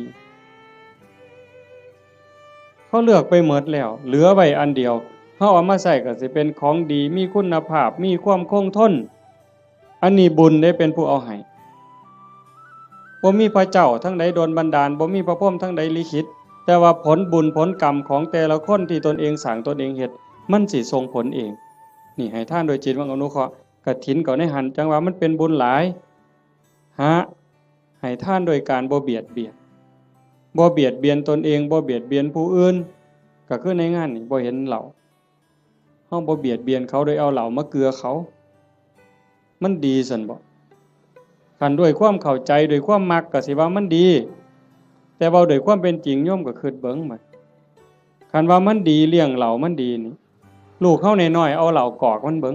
เขาเลือกไปหมดแล้ว เหลือไว้อันเดียว เฮาเอามาใช้ก็สิเป็นของดี มีคุณภาพ มีความคงทน อันนี้บุญเด้เป็นผู้เอาให้ บ่มีพระเจ้าทางใดดลบันดาล บ่มีพระพรหมทางใดลิขิต แต่ว่าผลบุญผลกรรมของแต่ละคนที่ตนเองสร้างตนเองเฮ็ด มันสิส่งผลเอง นี่ให้ทานโดยจิตหวังอนุเคราะห์ กฐินก็ในหั่น จั่งว่ามันเป็นบุญหลาย หา ให้ทานโดยการบ่เบียดเบียน บ่เบียดเบียนตนเอง บ่เบียดเบียนผู้อื่น ก็คือในงานนี่บ่เห็นเหล้า เฮาบ่เบียดเบียนเขาโดยเอาเหล้ามาเกือเขา มันดีซั่นบ่ คันด้วยความเข้าใจ ด้วยความมักก็สิว่ามันดี แต่เว้าด้วยความเป็นจริง โยมก็คิดเบิ่งบัด คันว่ามันดี เลี้ยงเหล้ามันดีนี่ ลูกเฮาน้อยๆ เอาเหล้ากอกมันเบิ่ง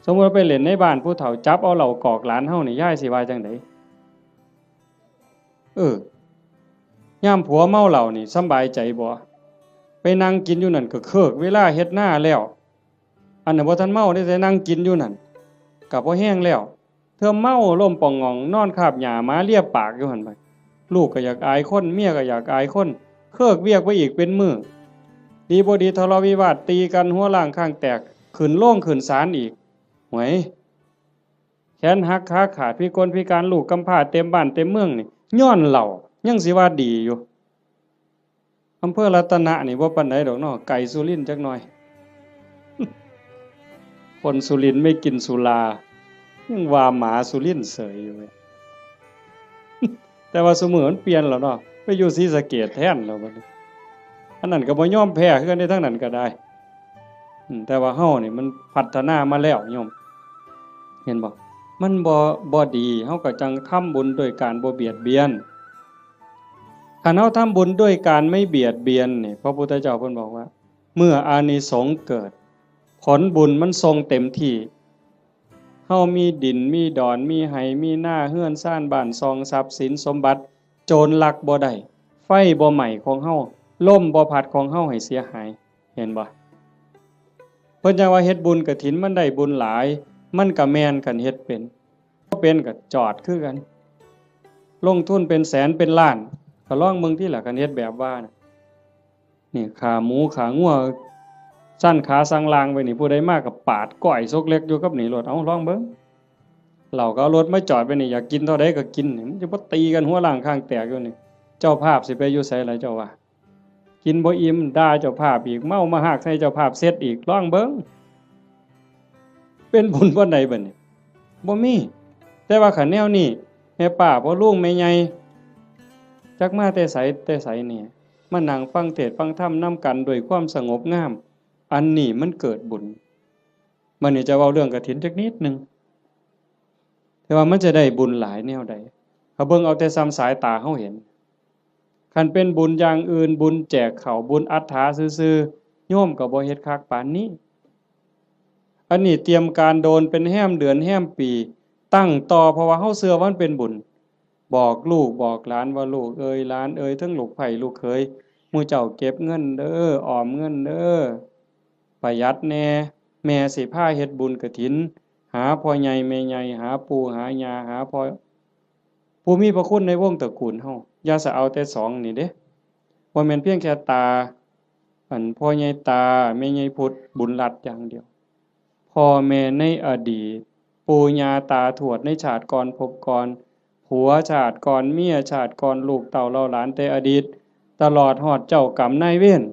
สมมุติว่าไปเล่นในบ้านผู้เฒ่า จับเอาเหล้ากอกหลานเฮานี่ ยายสิว่าจั่งใด เออ ยามผัวเมาเหล้านี่สำบายใจบ่ ไปนั่งกินอยู่นั่นก็เคิกเวลาเฮ็ดนาแล้ว อันนั้นบ่ทันเมาเด้ แต่นั่งกินอยู่นั่น ก็พอแฮงแล้ว เทื่อเมาล้มป่องหง่อง นอนคาบหญ้าหมาเลียปากอยู่หั่นบัด ลูกก็อยากอายคน เมียก็อยากอายคน เคิกเวียกไปอีกเป็นมื้อ ดีบ่ดีทะเลาะวิวาทตีกัน หัวล้างข้างแตก ขึ้นโรงขึ้นศาลอีก หวย แขนหักขาขาด พิกลพิการ ลูกกำพร้าเต็มบ้านเต็มเมืองนี่ ย้อนเหล้า ยังสิว่าดีอยู่ อำเภอรัตนะนี่บ่ปานใดดอกเนาะ ไกลสุรินทร์จักหน่อย คนสุรินทร์ไม่กินสุรา ยังว่าหมาสุรินทร์เสยอยู่เว้ย แต่ว่าซุมื้อมันเปลี่ยนแล้วเนาะ ไปอยู่ศรีสะเกษแทนแล้วบัดนี้ อันนั้นก็บ่ยอมแพ้คือกันเด้ ทางนั้นก็ได้ อืม แต่ว่าเฮานี่มันพัฒนามาแล้วโยม เห็นบ่ มันบ่ บ่ดี เฮาก็จั่งทำบุญโดยการบ่เบียดเบียน คันเฮาทำบุญด้วยการไม่เบียดเบียนนี่ พระพุทธเจ้าเพิ่นบอกว่า เมื่ออานิสงส์เกิด ผลบุญมันส่งเต็มที่ เฮามีดิน มีดอน มีไฮ่ มีนา เฮือนซาน บ้านช่อง ทรัพย์สินสมบัติ โจรลักบ่ได้ ไฟบ่ไหม้ของเฮา ลมบ่พัดของเฮาให้เสียหาย เห็นบ่ เพิ่นจั่งว่าเฮ็ดบุญกฐินมันได้บุญหลาย มันก็แม่นคันเฮ็ดเป็น บ่เป็นก็จอดคือกัน ลงทุนเป็นแสนเป็นล้าน ก็ลองเบิ่งติล่ะ คันเฮ็ดแบบว่าน่ะ นี่ขาหมูขางัว ซั่นขาสั่งลางไว้นี่ ผู้ใดมาก็ปาดก้อยซกเล็กอยู่กับนี่โลด เอาลองเบิ่ง เหล้าก็เอารถมาจอดไว้นี่ อยากกินเท่าใดก็กินนี่ มันจะบ่ตีกันหัวล้างข้างแตกอยู่นี่ เจ้าภาพสิไปอยู่ไสล่ะเจ้าว่า กินบ่อิ่ม ด่าเจ้าภาพอีก เมามาฮากใส่เจ้าภาพเสร็จอีก ลองเบิ่ง เป็นบุญบ่ใดบัดนี้ บ่มี แต่ว่าคันแนวนี้ แม่ป้าพ่อลุงแม่ใหญ่ จักมาแต่ไสแต่ไสนี่ มานั่งฟังเทศน์ฟังธรรมนำกันด้วยความสงบงาม อันนี้มันเกิดบุญ บัดนี้จะเว้าเรื่องกฐินจักนิดหนึ่ง แต่ว่ามันจะได้บุญหลายแนวใด เขาเบิ่งเอาแต่ส่ำสายตาเฮาเห็น คันเป็นบุญอย่างอื่น บุญแจกข้าว บุญอัฏฐาซื่อๆ โยมก็บ่เฮ็ดคักปานนี้ อันนี้เตรียมการโดนเป็นแฮมเดือนแฮมปี ตั้งต่อ เพราะว่าเฮาเชื่อว่ามันเป็นบุญ บอกลูกบอกหลานว่า ลูกเอ๋ยหลานเอ๋ย ทั้งลูกใภ้ลูกเขย หมู่เจ้าเก็บเงินเด้อ ออมเงินเด้อ ประหยัดแหน่ แม่สิพาเฮ็ดบุญกฐิน หาพ่อใหญ่แม่ใหญ่ หาปู่หาย่า หาพ่อ ผู้มีพระคุณในวงตระกูลเฮา อย่าสะเอาแต่สองนี่เด้ บ่แม่นเพียงแค่ตา อันพ่อใหญ่ตา แม่ใหญ่พุทธ บุญรัตน์อย่างเดียว พ่อแม่ในอดีต ปู่ย่าตาทวดในชาติก่อนภพก่อน ผัวชาติก่อน เมียชาติก่อน ลูกเต้าเหล่าหลานแต่อดีต ตลอดฮอดเจ้ากรรมนายเวร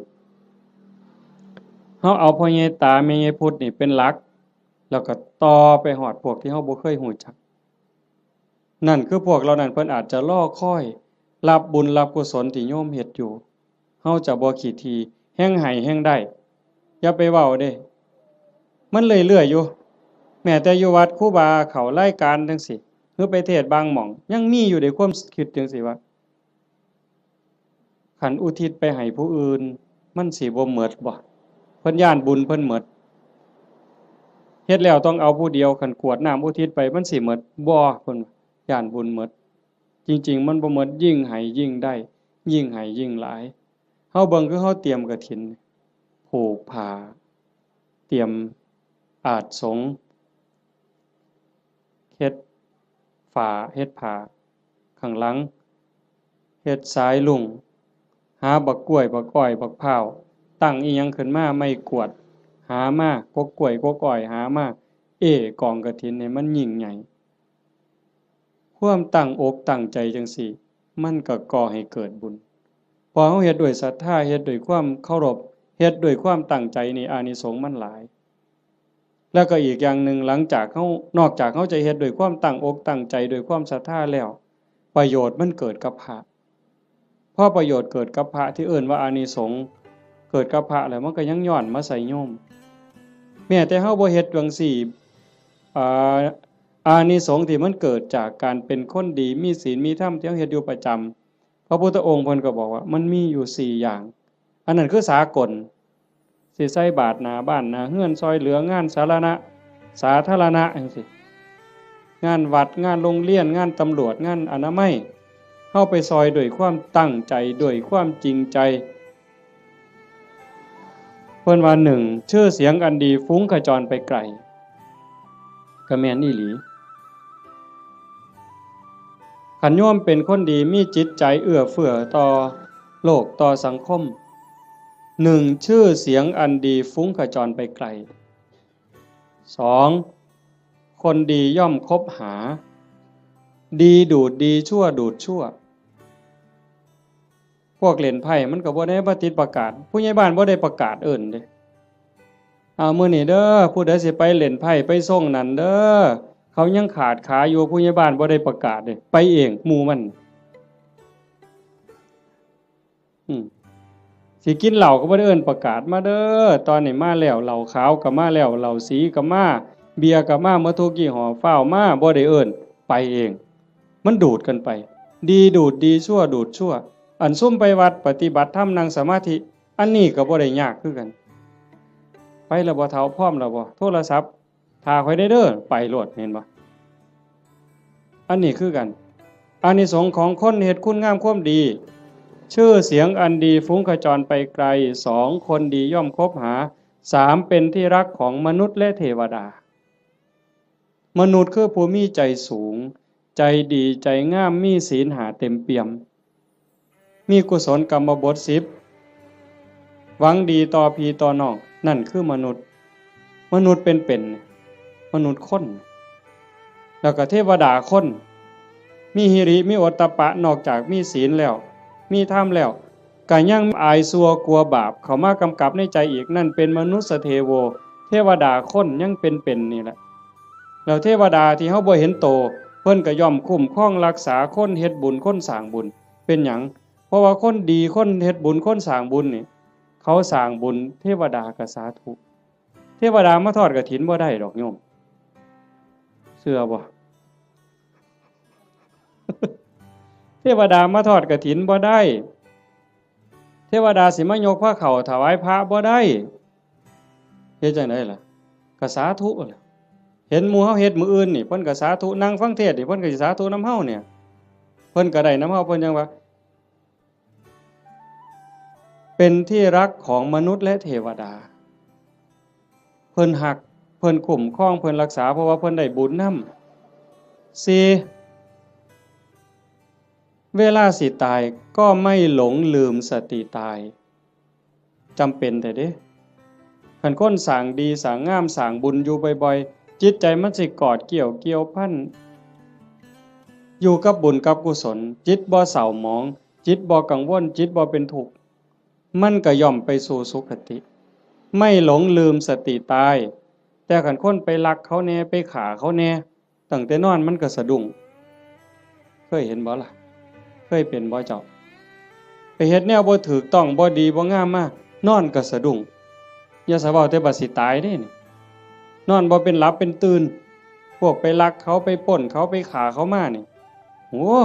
เฮาเอาพ่อใหญ่ตาแม่ใหญ่พุทธนี่เป็นหลัก แล้วก็ต่อไปฮอดพวกที่เฮาบ่เคยฮู้จัก นั่นคือพวกเหล่านั้นเพิ่นอาจจะรอคอยรับบุญรับกุศลที่โยมเฮ็ดอยู่ เฮาจะบ่ขี้ถี่ แฮ่งให้แฮ่งได้ อย่าไปเว้าเด้ มันเรื่อยๆอยู่ แม้แต่อยู่วัดครูบาเข้ารายการจั่งซี้ หรือไปเทศน์บางหม่อง ยังมีอยู่เด้ ความคิดจั่งซี้ว่า คันอุทิศไปให้ผู้อื่น มันสิบ่หมดบ่ เพิ่นย้านบุญเพิ่นหมด เฮ็ดแล้วต้องเอาผู้เดียว คันกรวดน้ำอุทิศไป มันสิหมดบ่ เพิ่นย้านบุญหมด จริงๆ มันบ่หมด ยิ่งให้ยิ่งได้ ยิ่งให้ยิ่งหลาย เฮาเบิ่งคือเฮาเตรียมกฐิน ผูกผ้า เตรียมอาสน์สงฆ์ เฮ็ดฝา เฮ็ดผ้าข้างหลัง เฮ็ดสายลุง หาบักกล้วย บักอ้อย บักพร้าว ตั้งอีหยังขึ้นมา ไม้กวาด หามา กกกล้วย กกอ้อย หามา เอ้กองกฐินให้มันยิ่งใหญ่ ความตั้งอกตั้งใจจั่งซี้ มันก็ก่อให้เกิดบุญ พอเฮาเฮ็ดด้วยศรัทธา เฮ็ดด้วยความเคารพ เฮ็ดด้วยความตั้งใจนี่ อานิสงส์มันหลาย แล้วก็อีกอย่างหนึ่ง หลังจากเฮา นอกจากเฮาจะเฮ็ดด้วยความตั้งอกตั้งใจ ด้วยความศรัทธาแล้ว ประโยชน์มันเกิดกับพระ พอประโยชน์เกิดกับพระที่เอิ้นว่าอานิสงส์เกิดกับพระแล้ว มันก็ยังย้อนมาใส่โยม แม้แต่เฮาบ่เฮ็ดจั่งซี้ อ่า อานิสงส์ที่มันเกิดจากการเป็นคนดี มีศีล มีธรรม ที่เฮาเฮ็ดอยู่ประจำ พระพุทธองค์เพิ่นก็บอกว่ามันมีอยู่สี่อย่าง อันนั้นคือสากล สิใส่บาตรหน้าบ้านหน้าเฮือน ซ่อยเหลืองานสาธารณะ สาธารณะจั่งซี้ งานวัด งานโรงเรียน งานตำรวจ งานอนามัย เฮาไปซ่อยด้วยความตั้งใจ ด้วยความจริงใจ เพิ่นว่า หนึ่ง ชื่อเสียงอันดีฟุ้งขจรไปไกล ก็แม่นอีหลี คันโยมเป็นคนดี มีจิตใจเอื้อเฟื้อต่อโลก ต่อสังคม หนึ่ง ชื่อเสียงอันดีฟุ้งขจรไปไกล สอง คนดีย่อมคบหา ดีดูดดี ชั่วดูดชั่ว พวกเล่นไพ่มันก็บ่ได้มาติดประกาศ ผู้ใหญ่บ้านบ่ได้ประกาศเอิ้นเด้ เอามื้อนี้เด้อ ผู้ใดสิไปเล่นไพ่ไปซ่งนั่นเด้อ เขายังขาดขาอยู่ ผู้ใหญ่บ้านบ่ได้ประกาศเด้ ไปเองหมู่มัน อืม สิกินเหล้าก็บ่ได้เอิ้นประกาศ มาเด้อ ตอนนี้มาแล้ว เหล้าขาวก็มาแล้ว เหล้าสีก็มา เบียร์ก็มา หมดทุกยี่ห้อ ฟ้าวมา บ่ได้เอิ้น ไปเอง มันดูดกันไป ดีดูดดี ชั่วดูดชั่ว อันซุมไปวัดปฏิบัติธรรมนั่งสมาธิ อันนี้ก็บ่ได้ยากคือกัน ไปแล้วบ่เฒ่า พร้อมแล้วบ่ โทรศัพท์ ถ้าข้อยได้เด้อ ไปโลด เห็นบ่ อันนี้คือกัน อานิสงส์ของคนเฮ็ดคุณงามความดี ชื่อเสียงอันดีฟุ้งขจรไปไกล สอง คนดีย่อมคบหา สาม เป็นที่รักของมนุษย์และเทวดา มนุษย์คือผู้มีใจสูง ใจดี ใจงาม มีศีลห้าเต็มเปี่ยม มีกุศลกรรมบทสิบ หวังดีต่อพี่ต่อน้อง นั่นคือมนุษย์ มนุษย์เป็นๆ มนุษย์คน แล้วก็เทวดาคน มีหิริ มีโอตตัปปะ นอกจากมีศีลแล้ว มีธรรมแล้ว ก็ยังอายชั่วกลัวบาปเข้ามากำกับในใจอีก นั่นเป็นมนุสสเทโว เทวดาคนยังเป็นๆ นี่แหละ แล้วเทวดาที่เฮาบ่เห็นโต เพิ่นก็ย่อมคุ้มครองรักษาคนเฮ็ดบุญ คนสร้างบุญ เป็นหยัง เพราะว่าคนดี คนเฮ็ดบุญ คนสร้างบุญนี่ เขาสร้างบุญ เทวดาก็สาธุ เทวดามาทอดกฐินบ่ได้ดอกโยม เชื่อบ่ เทวดามาทอดกฐินบ่ได้ เทวดาสิมายกพระเข้าถวายพระบ่ได้ เฮ็ดจั่งใดล่ะ ก็สาธุล่ะ เห็นหมู่เฮาเฮ็ดมื้ออื่นนี่ เพิ่นก็สาธุ นั่งฟังเทศน์นี่ เพิ่นก็สิสาธุนำเฮาเนี่ย เพิ่นก็ได้นำเฮา เพิ่นยังว่า เป็นที่รักของมนุษย์และเทวดา เพิ่นฮัก เพิ่นคุ้มครอง เพิ่นรักษา เพราะว่าเพิ่นได้บุญนำ สี่ เวลาสิตายก็ไม่หลงลืมสติตาย จำเป็นแท้เด้ คันคนสร้างดีสร้างงามสร้างบุญอยู่บ่อยๆ จิตใจมันสิกอดเกี่ยวเกี่ยวพัน อยู่กับบุญกับกุศล จิตบ่เศร้าหมอง จิตบ่กังวล จิตบ่เป็นทุกข์ มันก็ย่อมไปสู่สุคติ ไม่หลงลืมสติตาย แต่คันคนไปลักเขาแหน่ ไปฆ่าเขาแหน่ ตั้งแต่นอนมันก็สะดุ้ง เคยเห็นบ่ล่ะ เคยเป็นบ่เจ้า ไปเฮ็ดแนวบ่ถูกต้อง บ่ดีบ่งามมา นอนก็สะดุ้ง อย่าสะเว้าแต่บัดสิตายเด้นี่ นอนบ่เป็นหลับเป็นตื่น พวกไปลักเขา ไปปล้นเขา ไปฆ่าเขามานี่ โอ้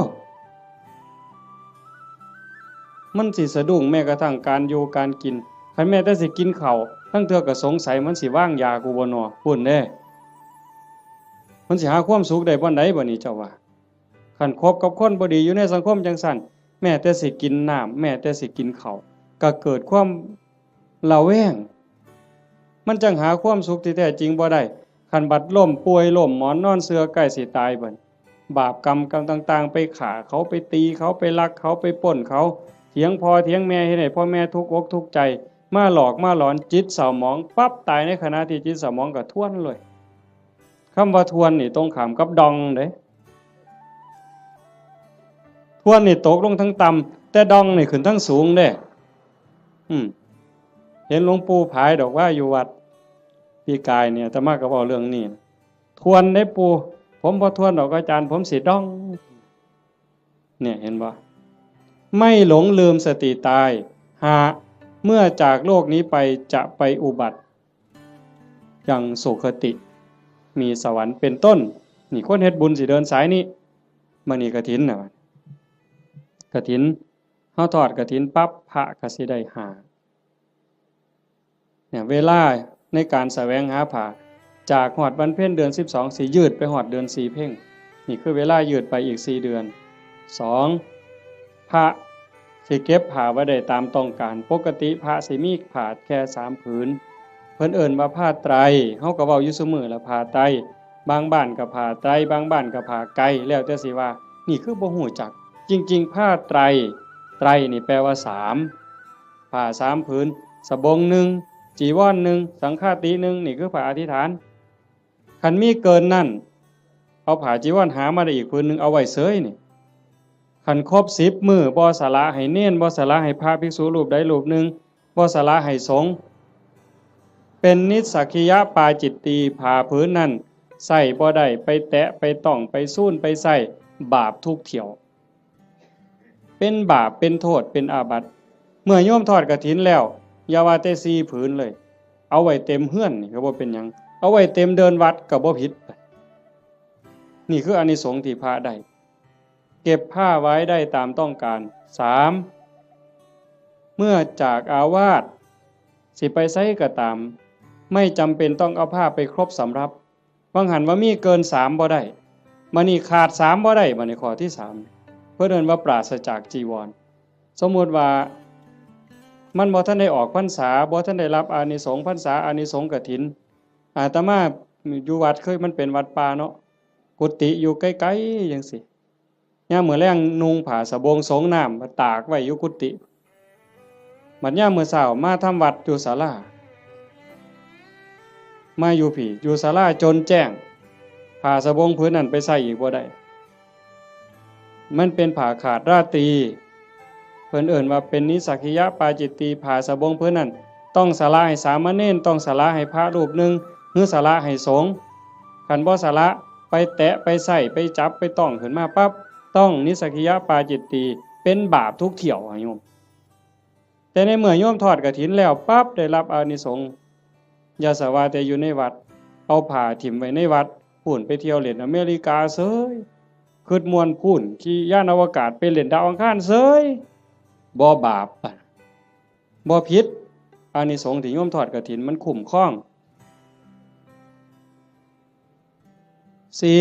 มันสิสะดุ้งแม้กระทั่งการอยู่การกิน คันแม้แต่สิกินข้าว ลางเทื่อก็สงสัยมันสิวางยากูบ่น้อ พู้นเด้ มันสิหาความสุขได้บ่อนใดบ่นี่เจ้าว่า คันคบกับคนบ่ดีอยู่ในสังคมจังซั่น แม้แต่สิกินน้ำ แม้แต่สิกินข้าว ก็เกิดความระแวง มันจั่งหาความสุขที่แท้จริงบ่ได้ คันบัดล้มป่วยล้มหมอนนอนเสื่อใกล้สิตายบัด บาปกรรมกรรมต่างๆ ไปฆ่าเขา ไปตีเขา ไปลักเขา ไปปล้นเขา เถียงพ่อเถียงแม่ เฮ็ดให้พ่อแม่ทุกข์อกทุกข์ใจ มาหลอกมาหลอน จิตเศร้าหมองปั๊บ ตายในขณะที่จิตเศร้าหมองก็ทวนเลย คำว่าทวนนี่ตรงข้ามกับด่องเด้ ทวนนี่ตกลงทางต่ำ แต่ด่องนี่ขึ้นทางสูงเด้ อืม เห็นหลวงปู่ผายดอกว่าอยู่วัด ปีกายเนี่ย อาตมาก็เว้าเรื่องนี้ ทวนได้ปู่ ผมบ่ทวนดอกอาจารย์ ผมสิด่อง เนี่ย เห็นบ่ ไม่หลงลืมสติตาย ห้า เมื่อจากโลกนี้ไปจะไปอุบัติ ยังสุคติ มีสวรรค์เป็นต้น นี่คนเฮ็ดบุญสิเดินสายนี้ มื้อนี้กฐินน่ะ กฐิน เฮาทอดกฐินปั๊บ พระก็สิได้ห้า เนี่ย เวลาในการแสวงหาผ้า จากฮอดวันเพ็ญเดือนสิบสอง สิยืดไปฮอดเดือนสี่เพ็ญ นี่คือเวลายืดไปอีกสี่เดือน สอง พระสิเก็บผ้าไว้ได้ตามต้องการ ปกติพระสิมีผ้าแค่สามผืน เพิ่นเอิ้นว่าผ้าไตร เฮาก็เว้าอยู่ซุมื้อละผ้าไตร บางบ้านก็ผ้าไตร บางบ้านก็ผ้าไก แล้วแต่สิว่า นี่คือบ่ฮู้จัก จริงๆ ผ้าไตร ไตรนี่แปลว่าสาม ผ้าสามผืน สบงหนึ่ง จีวรหนึ่ง สังฆาติหนึ่ง นี่คือผ้าอธิษฐาน คันมีเกินนั้น เอาผ้าจีวรหามาได้อีกผืนหนึ่ง เอาไว้เสยนี่ คันครบสิบมื้อ บ่สละให้เณร บ่สละให้พระภิกษุรูปใดรูปหนึ่ง บ่สละให้สงฆ์ เป็นนิสสักขิยปาจิตตี ผ้าผืนนั้นใส่บ่ได้ ไปแตะ ไปต้อง ไปซูน ไปใส่ บาปทุกเที่ยว เป็นบาป เป็นโทษ เป็นอาบัติ เมื่อโยมทอดกฐินแล้ว อย่าว่าแต่สี่ผืนเลย เอาไว้เต็มเฮือนนี่ก็บ่เป็นหยัง เอาไว้เต็มเดินวัดก็บ่ผิด นี่คืออานิสงส์ที่พระได้ เก็บผ้าไว้ได้ตามต้องการ สาม เมื่อจากอาวาส สิไปไสก็ตาม ไม่จำเป็นต้องเอาผ้าไปครบสำรับ บางหันว่ามีเกินสามบ่ได้ บัดนี้ขาดสามบ่ได้ บัดนี้ข้อที่สาม เพิ่นเอิ้นว่าปราศจากจีวร สมมุติว่ามันบ่ทันได้ออกพรรษา บ่ทันได้รับอานิสงส์พรรษา อานิสงส์กฐิน อาตมาอยู่วัดเคย มันเป็นวัดป่าเนาะ กุฏิอยู่ไกลๆจังซี้ ยามมื้อแลงนุ่งผ้าสบงสงน้ำมาตากไว้อยู่กุฏิ บัดยามมื้อเช้ามาทำวัดอยู่ศาลา มาอยู่พี้ อยู่ศาลาจนแจ้ง ผ้าสบงผืนนั้นไปใส่อีกบ่ได้ มันเป็นผ้าขาดราตรี เพิ่นเอิ้นว่าเป็นนิสสักขิยปาจิตตี ผ้าสบงผืนนั้น ต้องสละให้สามเณร ต้องสละให้พระรูปหนึ่ง หรือสละให้สงฆ์ คันบ่สละ ไปแตะ ไปใส่ ไปจับ ไปต้องขึ้นมาปั๊บ ต้องนิสสักขิยปาจิตตี เป็นบาปทุกเที่ยวอะโยม แต่ในเมื่อโยมทอดกฐินแล้วปั๊บ ได้รับอานิสงส์ อย่าสะว่าแต่อยู่ในวัด เอาผ้าถิ่มไว้ในวัด พู้นไปเที่ยวเล่นอเมริกาเสย คิดม่วนพู้น ขี่ยานอวกาศไปเล่นดาวอังคารเสย บ่บาป บ่ผิด อานิสงส์ที่โยมทอดกฐินมันคุ้มครอง สี่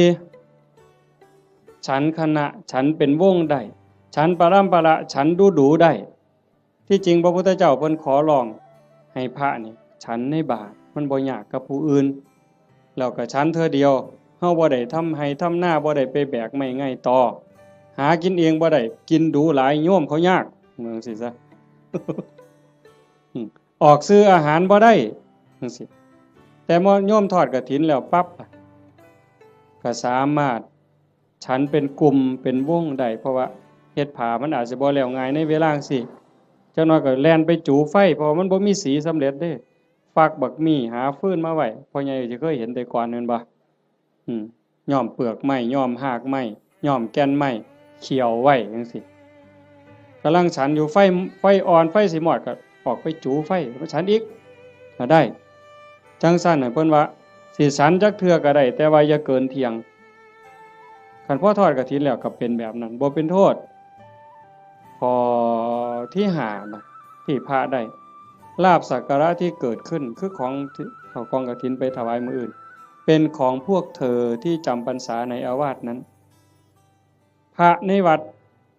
ฉันคณะ ฉันเป็นวงได้ ฉันปรำปรา ฉันดูดูได้ ที่จริงพระพุทธเจ้าเพิ่นขอร้องให้พระนี่ฉันในบาตร มันบ่ยากกับผู้อื่น แล้วก็ฉันเทื่อเดียว เฮาบ่ได้ทำไฮ่ทำนา บ่ได้ไปแบกไม้ไงต่อ หากินเองบ่ได้ กินดูหลาย โยมเขายาก ว่าจั่งซี้ซะ อืม ออกซื้ออาหารบ่ได้จั่งซี้ แต่โยมทอดกฐินแล้วปั๊บ ก็สามารถฉันเป็นกลุ่มเป็นวงได้ เพราะว่าเฮ็ดผ้ามันอาจสิบ่แล้วง่ายในเวลาจั่งซี้ จักหน่อยก็แล่นไปจูไฟ เพราะว่ามันบ่มีสีสำเร็จเด้ ฟักบักมี่ หาฟืนมาไว้ พ่อใหญ่สิเคยเห็นแต่ก่อนแม่นบ่ อืม ย้อมเปลือกไม้ ย้อมฮากไม้ ย้อมแก่นไม้ เคี่ยวไว้จั่งซี้ กำลังฉันอยู่ ไฟ ไฟอ่อน ไฟสิมอด ก็ออกไปจูไฟ มาฉันอีก ก็ได้ จั่งซั้นน่ะ เพิ่นว่า สิฉันจักเทื่อก็ได้ แต่ว่าอย่าเกินเที่ยง คันพอทอดกฐินแล้วก็เป็นแบบนั้น บ่เป็นโทษ ข้อที่ห้านะ ที่พระได้ ลาภสักการะที่เกิดขึ้น คือของที่เอากองกฐินไปถวายมื้ออื่น เป็นของพวกเธอที่จำพรรษาในอาวาสนั้น พระในวัด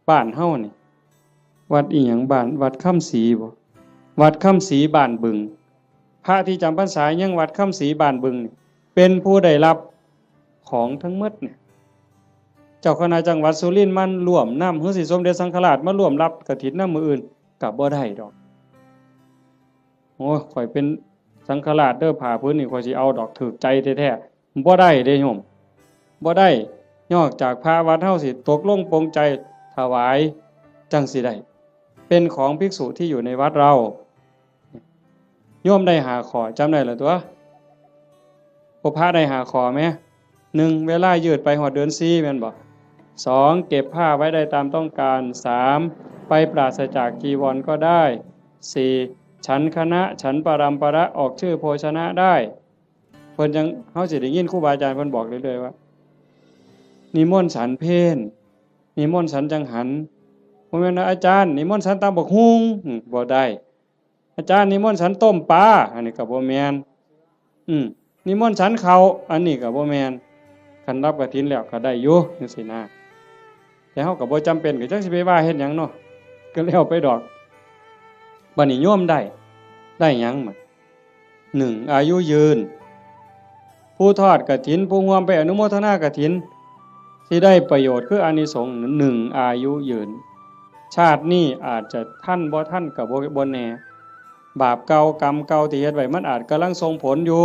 บ้านเฮานี่ วัดอีหยัง บ้าน วัดคำศรีบ่ วัดคำศรีบ้านบึง พระที่จำพรรษายังวัดคำศรีบ้านบึงนี่ เป็นผู้ได้รับของทั้งหมดเนี่ย เจ้าคณะจังหวัดสุรินทร์มาร่วมนำ หรือสิสมเด็จสังฆราชมาร่วมรับกฐินนำมื้ออื่น ก็บ่ได้ดอก โอ้ย ข้อยเป็นสังฆราชเด้อ ผ้าผืนนี้ข้อยสิเอาดอก ถูกใจแท้ๆ บ่ได้เด้โยม บ่ได้ นอกจากพระวัดเฮาสิตกลงปลงใจถวาย จั่งสิได้ เป็นของภิกษุที่อยู่ในวัดเรา โยมได้ห้าข้อ จำได้แล้วตั๊ว พวกพระได้ห้าข้อแหม หนึ่ง เวลายืดไปฮอดเดือนสี่ แม่นบ่ สอง เก็บผ้าไว้ได้ตามต้องการ สาม ไปปราศจากจีวรก็ได้ สี่ ฉันคณะ ฉันปรำปรา ออกชื่อโภชนะได้ เพิ่นจั่ง เฮาสิได้ยินครูบาอาจารย์เพิ่นบอกเรื่อยๆว่า นิมนต์ฉันเพล นิมนต์ฉันจังหัน บ่แม่นว่า อาจารย์ นิมนต์ฉันตำบักหุ่ง อืม บ่ได้ อาจารย์ นิมนต์ฉันต้มปลา อันนี้ก็บ่แม่น อืม นิมนต์ฉันข้าว อันนี้ก็บ่แม่น คันรับกฐินแล้วก็ได้อยู่จั่งซี้นะ แต่เฮาก็บ่จำเป็น ก็จักสิไปว่าเฮ็ดหยังเนาะ ก็แล้วไปดอก บัดนี้โยมได้ ได้หยังบัด หนึ่ง อายุยืน ผู้ทอดกฐิน ผู้ร่วมไปอนุโมทนากฐิน สิได้ประโยชน์คืออานิสงส์ หนึ่ง อายุยืน ชาตินี้อาจจะทันบ่ทันก็บ่ บ่แน่ บาปเก่ากรรมเก่าที่เฮ็ดไว้มันอาจกำลังส่งผลอยู่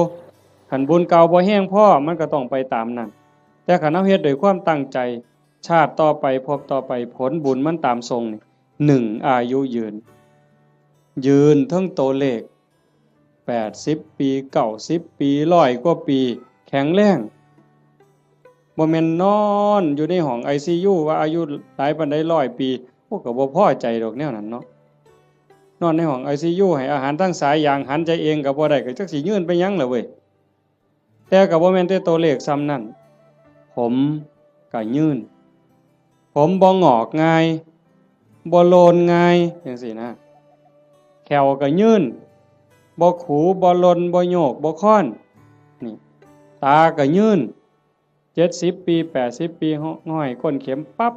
คันบุญเก่าบ่แฮงพอ มันก็ต้องไปตามนั้น แต่คันเฮาเฮ็ดด้วยความตั้งใจ ชาติต่อไป ภพต่อไป ผลบุญมันตามส่งนี่ หนึ่ง อายุยืน ยืนเทิงตัวเลข แปดสิบปี เก้าสิบปี ร้อยกว่าปี แข็งแรง บ่แม่นนอนอยู่ในห้องไอซียู ว่าอายุหลายปานใด ร้อยปี พวกก็บ่พอใจดอกแนวนั้นเนาะ นอนในห้องไอซียู ให้อาหารทางสายยาง หันใจเองก็บ่ได้ ก็จักสิยืนไปหยังล่ะเว้ย แต่ก็บ่แม่นแต่ตัวเลขส่ำนั้น ผมก็ยืน ผมบ่งอกง่าย บ่โลนง่ายจั่งซี้นะ แข้วก็ยืน บ่ขู บ่หล่น บ่โยก บ่คอน นี่ ตาก็ยืน เจ็ดสิบปี แปดสิบปี ห้อยก้นเข็มปั๊บ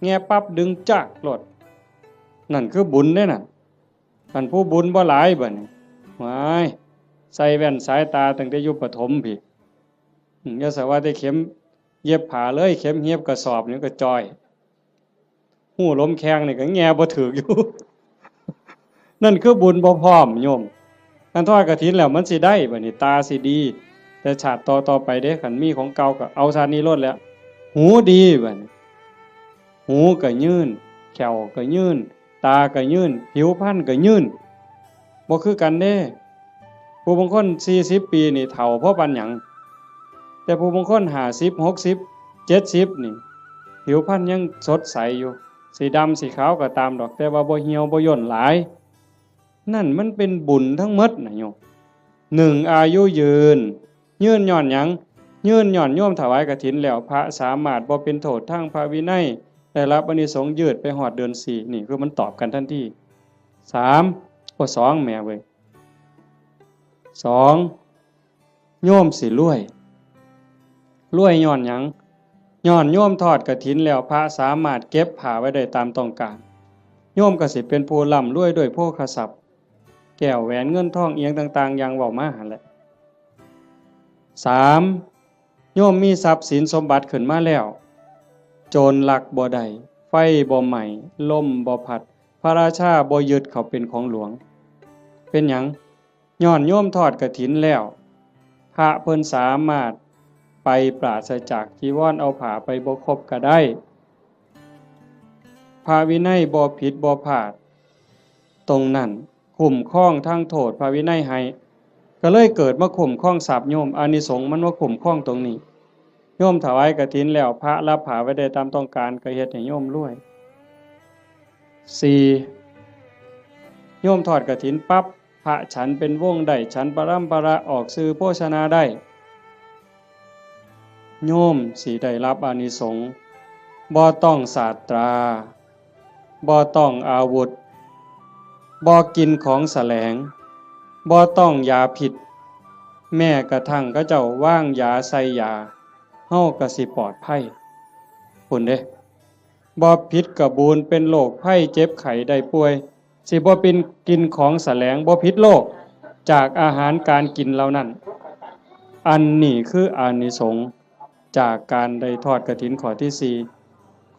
แง่ปั๊บ ดึงจากโลด นั่นคือบุญเด้น่ะ คันผู้บุญบ่หลายบัดนี้ ว้าย ใส่แว่นสายตาตั้งแต่อยู่ประถมพี้ อืม อย่าสะว่าแต่เข็มเย็บผ้าเลย เข็มเย็บกระสอบนี่ก็จ่อย ฮู้ลมแข้งนี่ก็แง่บ่ถืกอยู่ นั่นคือบุญบ่พร้อมโยม คันทอดกฐินแล้วมันสิได้บัดนี้ ตาสิดี แต่ชาติต่อๆไปเด้ คันมีของเก่าก็เอาชาตินี้โลดแหละ หูดีบัดนี้ หูก็ยืน แข้วก็ยืน ตาก็ยืน ผิวพรรณก็ยืน บ่คือกันเด้ ผู้บางคนสี่สิบปีนี่เฒ่าพอปานหยัง แต่ผู้บางคนห้าสิบ หกสิบ เจ็ดสิบนี่ ผิวพรรณยังสดใสอยู่ สิดำสิขาวก็ตามดอก แต่ว่าบ่เหี่ยวบ่ย่นหลาย นั่นมันเป็นบุญทั้งหมดนะโยม หนึ่ง อายุยืน ยืนย้อนหยัง ยืนย้อนโยมถวายกฐินแล้ว พระสามารถบ่เป็นโทษทางพระวินัย ได้รับอานิสงส์ยืดไปฮอดเดือนสี่ นี่คือมันตอบกันทันที สาม โอ้ สอง แหมเว้ย สอง โยมสิรวย รวยย้อนหยัง ย้อนโยมทอดกฐินแล้ว พระสามารถเก็บผ้าไว้ได้ตามต้องการ โยมก็สิเป็นผู้ร่ำรวยด้วยโภคทรัพย์ แก้วแหวนเงินทองอิหยังต่างๆ อย่างเว้ามาหั่นแหละ สาม โยมมีทรัพย์สินสมบัติขึ้นมาแล้ว โจรลักบ่ได้ ไฟบ่ไหม้ ลมบ่พัด พระราชาบ่ยึดเขาเป็นของหลวง เป็นหยัง ย้อนโยมทอดกฐินแล้ว พระเพิ่นสามารถไปปราศจากจีวร เอาผ้าไปบ่ครบก็ได้ พระวินัยบ่ผิดบ่พลาด ตรงนั้นคุ้มครองทางโทษพระวินัยให้ ก็เลยเกิดมาคุ้มครองทรัพย์โยม อานิสงส์มันมาคุ้มครองตรงนี้ โยมถวายกฐินแล้ว พระรับผ้าไว้ได้ตามต้องการ ก็เฮ็ดให้โยมรวย สี่ โยมทอดกฐินปั๊บ พระฉันเป็นวงได้ ฉันปรำปรา ออกสื่อโภชนาได้ โยมสิได้รับอานิสงส์ บ่ต้องศาสตรา บ่ต้องอาวุธ บ่กินของแสลง บ่ต้องยาพิษ แม้กระทั่งเขาเจ้าวางยาใส่ยา เฮาก็สิปลอดภัย พุ้นเด้ บ่ผิดกะบูน เป็นโรคภัยเจ็บไข้ได้ป่วย สิบ่เป็นกินของแสลง บ่ผิดโรคจากอาหารการกินเหล่านั้น อันนี้คืออานิสงส์จากการได้ทอดกฐินข้อที่สี่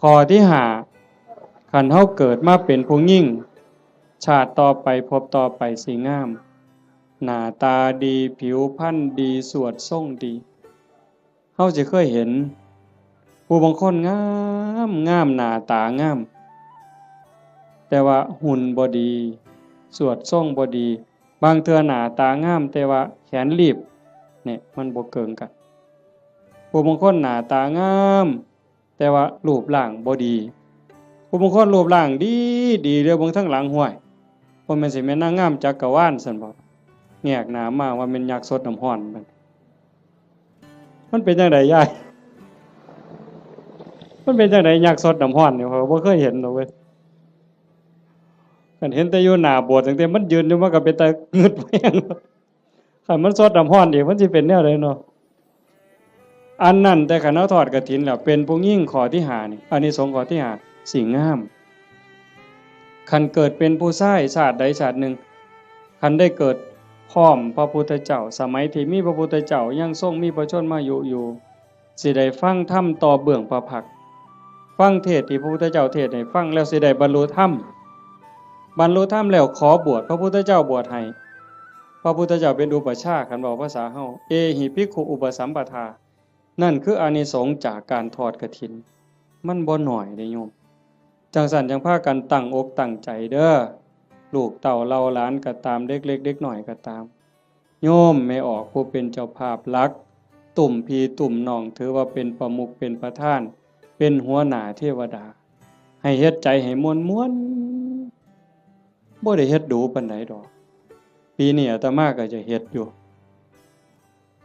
ข้อที่ห้า คันเฮาเกิดมาเป็นผู้หญิง ชาติต่อไปภพต่อไปสิงาม หน้าตาดี ผิวพรรณดี สวดทรงดี เฮาสิเคยเห็น ผู้บางคนงามงาม หน้าตางาม แต่ว่าหุ่นบ่ดี สวดทรงบ่ดี บางเทื่อหน้าตางาม แต่ว่าแขนลีบ เนี่ย มันบ่เกิ่งกัน ผู้บางคนหน้าตางาม แต่ว่ารูปร่างบ่ดี ผู้บางคนรูปร่างดีดี เดี๋ยวเบิ่งทางหลัง ห้วย บ่แม่นสิแม่นนางงามจักรวาลซั่นบ่ แงกหน้ามาว่าแม่นยักษ์ซดน้ำร้อนมัน มันเป็นจั่งใดยาย มันเป็นจั่งใดยักษ์ซดน้ำร้อนนี่ ข้อยบ่เคยเห็นดอกเว้ย คันเห็นแต่อยู่หน้าโบสถ์ ตั้งแต่มันยืนอยู่ มันก็เป็นตางึดแฮง คันมันซดน้ำร้อนอีก มันสิเป็นแนวใดเนาะ อันนั้น แต่คันเฮาทอดกฐินแล้ว เป็นผู้หญิงข้อที่ห้านี่ อานิสงส์ข้อที่ห้า สิงาม คันเกิดเป็นผู้ชายชาติใดชาติหนึ่ง คันได้เกิดพร้อมพระพุทธเจ้า สมัยที่มีพระพุทธเจ้ายังทรงมีพระชนมายุอยู่ สิได้ฟังธรรมต่อเบื้องพระพักตร์ ฟังเทศน์ที่พระพุทธเจ้าเทศน์ให้ฟังแล้วสิได้บรรลุธรรม บรรลุธรรมแล้วขอบวช พระพุทธเจ้าบวชให้ พระพุทธเจ้าเป็นอุปัชฌาย์ คันเว้าภาษาเฮา เอหิภิกขุอุปสัมปทา นั่นคืออานิสงส์จากการทอดกฐิน มันบ่น้อยเด้โยม จั่งซั้นจั่งพากันตั้งอกตั้งใจเด้อ ลูกเต้าเหล่าหลานก็ตาม เด็กเล็กเด็กน้อยก็ตาม โยมแม่ออกผู้เป็นเจ้าภาพหลัก ตุ้มพี่ตุ้มน้อง ถือว่าเป็นประมุขเป็นประธาน เป็นหัวหน้าเทวดา ให้เฮ็ดใจให้ม่วนๆ บ่ได้เฮ็ดดูปานใดดอก ปีนี้อาตมาก็จะเฮ็ดอยู่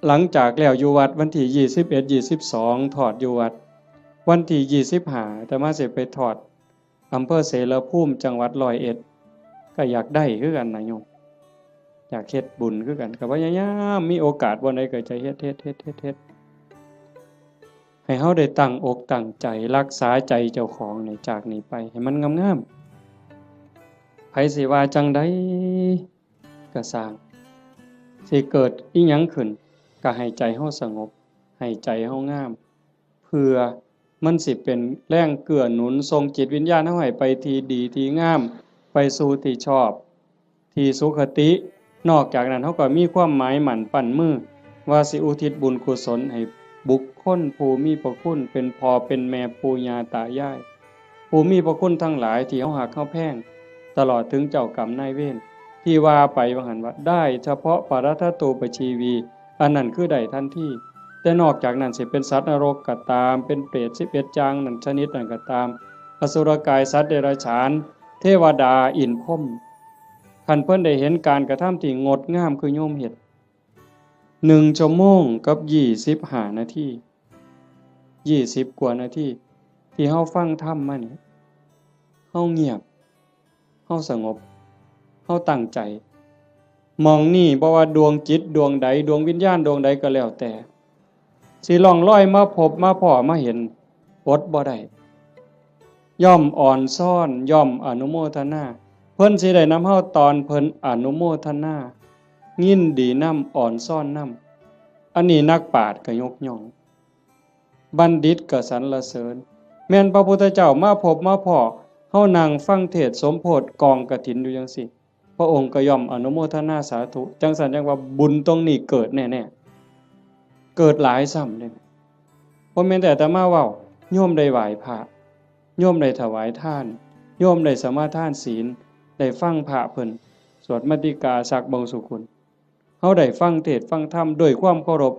หลังจากแล้วอยู่วัดวันที่ยี่สิบเอ็ด ยี่สิบสอง ทอดอยู่วัด วันที่ยี่สิบห้า อาตมาสิไปทอดอำเภอเสรภูมิ จังหวัดร้อยเอ็ด ก็อยากได้คือกันนะโยม อยากเฮ็ดบุญคือกัน ก็พยายามมีโอกาสบ่อนใดก็จะเฮ็ด เฮ็ด เฮ็ด เฮ็ด เฮ็ด ให้เฮาได้ตั้งอกตั้งใจรักษาใจเจ้าของนี่ จากนี้ไปให้มันงามๆ ไผสิว่าจั่งใดก็ซ่าง สิเกิดอิหยังขึ้น ก็ให้ใจเฮาสงบ ให้ใจเฮางาม เพื่อมันสิเป็นแรงเกื้อหนุนส่งจิตวิญญาณเฮาให้ไปที่ดีที่งาม ไปสู่ที่ชอบ ที่สุคติ นอกจากนั้นเฮาก็มีความหมายมั่นปั้นมือ ว่าสิอุทิศบุญกุศลให้บุคคลผู้มีพระคุณ เป็นพ่อเป็นแม่ปู่ย่าตายาย ผู้มีพระคุณทั้งหลายที่เฮาฮักเฮาแพง ตลอดถึงเจ้ากรรมนายเวร ที่ว่าไปว่าหั่นว่า ได้เฉพาะปรัตถตูปชีวี อันนั้นคือได้ทันที แต่นอกจากนั้นสิเป็นสัตว์นรกก็ตาม เป็นเปรตสิบเอ็ดอย่างนั้นชนิดนั้นก็ตาม อสุรกาย สัตว์เดรัจฉาน เทวดา อินทร์พรหม คันเพิ่นได้เห็นการกระทำที่งดงามคือโยมเฮ็ด หนึ่งชั่วโมงกับยี่สิบห้านาที ยี่สิบกว่านาที ที่เฮาฟังธรรมมานี่ เฮาเงียบ เฮาสงบ เฮาตั้งใจ หม่องนี่บ่ว่าดวงจิตดวงใด ดวงวิญญาณดวงใดก็แล้วแต่ สิล่องลอยมาพบมาพ้อมาเห็น อดบ่ได้ ย่อมอ่อนซ้อน ย่อมอนุโมทนา เพิ่นสิได้นำเฮาตอนเพิ่นอนุโมทนา ยินดีนำ อ่อนซ้อนนำ อันนี้นักปราชญ์ก็ยกย่อง บัณฑิตก็สรรเสริญ แม่นพระพุทธเจ้ามาพบมาพ้อ เฮานั่งฟังเทศน์สมโภชกองกฐินอยู่จังซี้ พระองค์ก็ย่อมอนุโมทนาสาธุ จังซั่นจังว่าบุญตรงนี้เกิดแน่ๆ เกิดหลายซ้ำเด้ บ่แม่นแต่อาตมาเว้า โยมได้ไหว้พระ โยมได้ถวายทาน โยมได้สมาทานศีล ได้ฟังพระเพิ่นสวดมัตติกาสักบงสุกุล เฮาได้ฟังเทศน์ฟังธรรมด้วยความเคารพ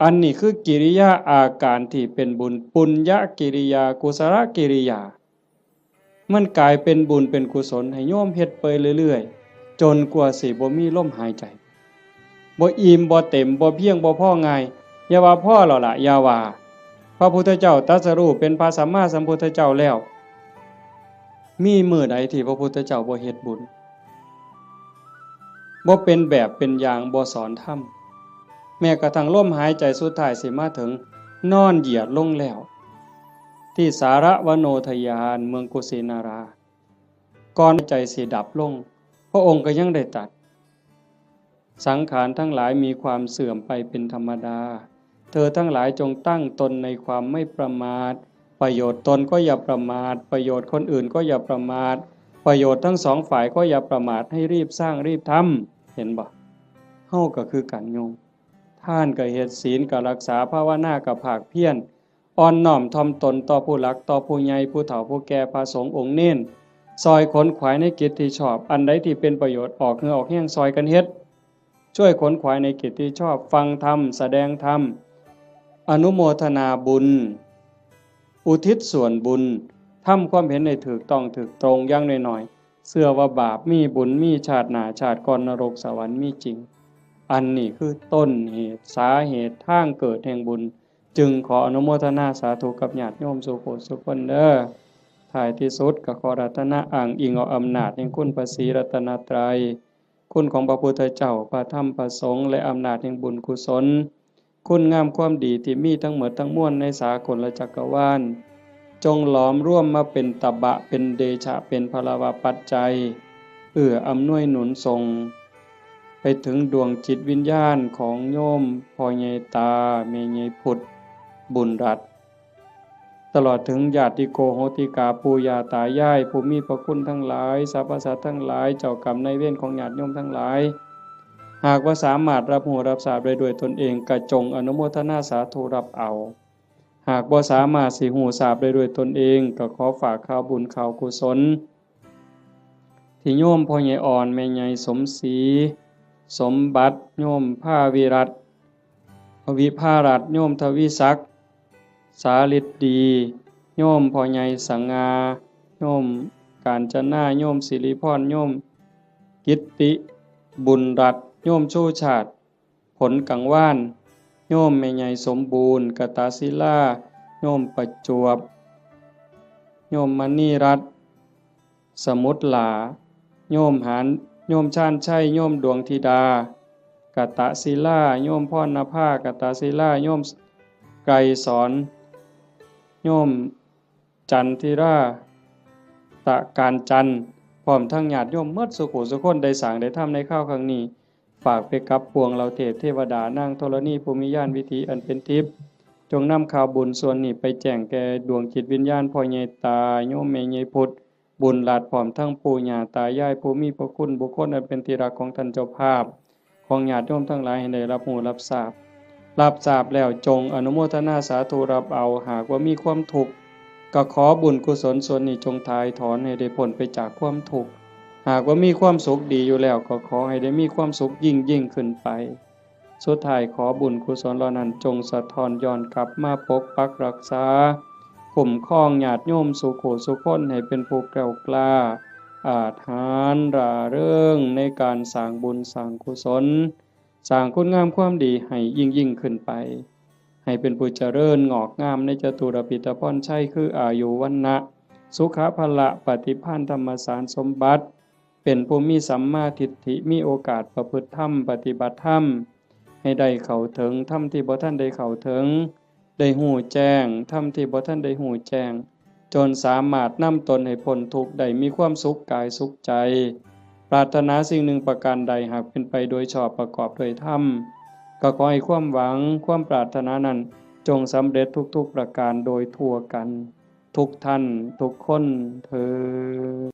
อันนี้คือกิริยาอาการที่เป็นบุญ ปุญญกิริยา กุศลกิริยา มันกลายเป็นบุญเป็นกุศลให้โยมเฮ็ดไปเรื่อยๆ จนกว่าสิบ่มีลมหายใจ บ่อิ่มบ่เต็ม บ่เพียงบ่พอง่าย อย่าว่าพอแล้วล่ะ อย่าว่า พระพุทธเจ้าตรัสรู้เป็นพระสัมมาสัมพุทธเจ้าแล้ว มีมื้อใดที่พระพุทธเจ้าบ่เฮ็ดบุญ บ่เป็นแบบเป็นอย่าง บ่สอนธรรม แม้กระทั่งลมหายใจสุดท้ายสิมาถึง นอนเหยียดลงแล้ว ที่สารวโนทยาน เมืองกุสินารา ก่อนใจสิดับลง พระองค์ก็ยังได้ตรัส สังขารทั้งหลายมีความเสื่อมไปเป็นธรรมดา เธอทั้งหลายจงตั้งตนในความไม่ประมาท ประโยชน์ตนก็อย่าประมาท ประโยชน์คนอื่นก็อย่าประมาท ประโยชน์ทั้งสองฝ่ายก็อย่าประมาท ให้รีบสร้างรีบทำ เห็นบ่ เฮาก็คือกันโยม ทานก็เฮ็ด ศีลก็รักษา ภาวนาก็ภาคเพียร อ่อนน้อมถ่อมตนต่อผู้หลัก ต่อผู้ใหญ่ ผู้เฒ่า ผู้แก่ พระสงฆ์องค์เณร ซอยขนขวายในกิจที่ชอบ อันใดที่เป็นประโยชน์ ออกเหงื่อออกแฮงซอยกันเฮ็ด ช่วยขนขวายในกิจที่ชอบ ฟังธรรม แสดงธรรม อนุโมทนาบุญ อุทิศส่วนบุญ ทำความเห็นให้ถูกต้องถูกตรง อย่างน้อยๆ เชื่อว่าบาปมี บุญมี ชาติหน้าชาติก่อน นรกสวรรค์มีจริง อันนี้คือต้นเหตุ สาเหตุ ทางเกิดแห่งบุญ จึงขออนุโมทนาสาธุกับญาติโยมสู่ผู้สู่คนเด้อ ท้ายที่สุดก็ขออาราธนาอ้างอิงเอาอำนาจแห่งคุณพระศรีรัตนตรัย คุณของพระพุทธเจ้า พระธรรม พระสงฆ์ และอำนาจแห่งบุญกุศล คุณงามความดีที่มีทั้งหมดทั้งมวลในสากลจักรวาล จงหลอมรวมมาเป็นตบะ เป็นเดชะ เป็นพลวปัจจัย เอื้ออำนวยหนุนส่ง ไปถึงดวงจิตวิญญาณของโยมพ่อใหญ่ตา แม่ใหญ่พุทธ บุญรัตน์ ตลอดถึงญาติโกโหติกา ปู่ย่าตายาย ผู้มีพระคุณทั้งหลาย สรรพสัตว์ทั้งหลาย เจ้ากรรมนายเวรของญาติโยมทั้งหลาย หากว่าสามารถรับรู้รับทราบได้ด้วยตนเอง ก็จงอนุโมทนาสาธุรับเอา หากบ่สามารถสิรู้ทราบได้ด้วยตนเอง ก็ขอฝากข่าวบุญข่าวกุศล ที่โยมพ่อใหญ่อ่อน แม่ใหญ่สมศรี สมบัติ โยมภาวิรัตน์ วิภารัตน์ โยมทวีศักดิ์ สาฤทธิ์ดี โยมพ่อใหญ่สง่า โยมกาญจนา โยมสิริพร โยมกิตติ บุญรัตน์ โยมชูชาติ ผลกังวาน โยมแม่ใหญ่สมบูรณ์ กตศิลา โยมประจวบ โยมมณีรัตน์ สมุทรหลา โยมหาน โยมชาญชัย โยมดวงธิดา กตศิลา โยมพรณภา กตศิลา โยมไกรสอน โยมจันทิรา ตะการจันทร์ พร้อมทั้งญาติโยมหมดสุขุสุคนได้สร้างได้ทำในคราวครั้งนี้ ฝากไปกับปวงเหล่าเทพเทวดานางธรณีผู้มีญาณวิถีอันเป็นทิพย์ จงนำข่าวบุญส่วนนี้ไปแจ้งแก่ดวงจิตวิญญาณพ่อใหญ่ตา โยมแม่ใหญ่พุทธ บุญรัตน์ พร้อมทั้งปู่ย่าตายายผู้มีพระคุณ บุคคลอันเป็นที่รักของท่านเจ้าภาพ ของญาติโยมทั้งหลายให้ได้รับรู้รับทราบ รับทราบแล้วจงอนุโมทนาสาธุรับเอา หากว่ามีความทุกข์ ก็ขอบุญกุศลส่วนนี้จงถ่ายถอนให้ได้พ้นไปจากความทุกข์ หากว่ามีความสุขดีอยู่แล้ว ก็ขอให้ได้มีความสุขยิ่งยิ่งขึ้นไป สุดท้ายขอบุญกุศลเหล่านั้นจงสะท้อนย้อนกลับมาปกปักรักษา คุ้มครองญาติโยมสุขุสุคนให้เป็นผู้แกล้วกล้า อาจหาญร่าเริงในการสร้างบุญสร้างกุศล สร้างคุณงามความดีให้ยิ่งยิ่งขึ้นไป ให้เป็นผู้เจริญงอกงามในจตุรพิธพรชัย คืออายุ วรรณะ สุขะ พละ ปฏิภาณ ธรรมสารสมบัติ เป็นผู้มีสัมมาทิฏฐิ มีโอกาสประพฤติธรรม ปฏิบัติธรรม ให้ได้เข้าถึงธรรมที่บ่ทันได้เข้าถึง ได้ฮู้แจ้งธรรมที่บ่ทันได้ฮู้แจ้ง จนสามารถนำตนให้พ้นทุกข์ได้ มีความสุขกายสุขใจ ปรารถนาสิ่งหนึ่งประการใด หากเป็นไปโดยชอบประกอบด้วยธรรม ก็ขอให้ความหวังความปรารถนานั้น จงสำเร็จทุกๆประการโดยทั่วกัน ทุกท่านทุกคนเทอญ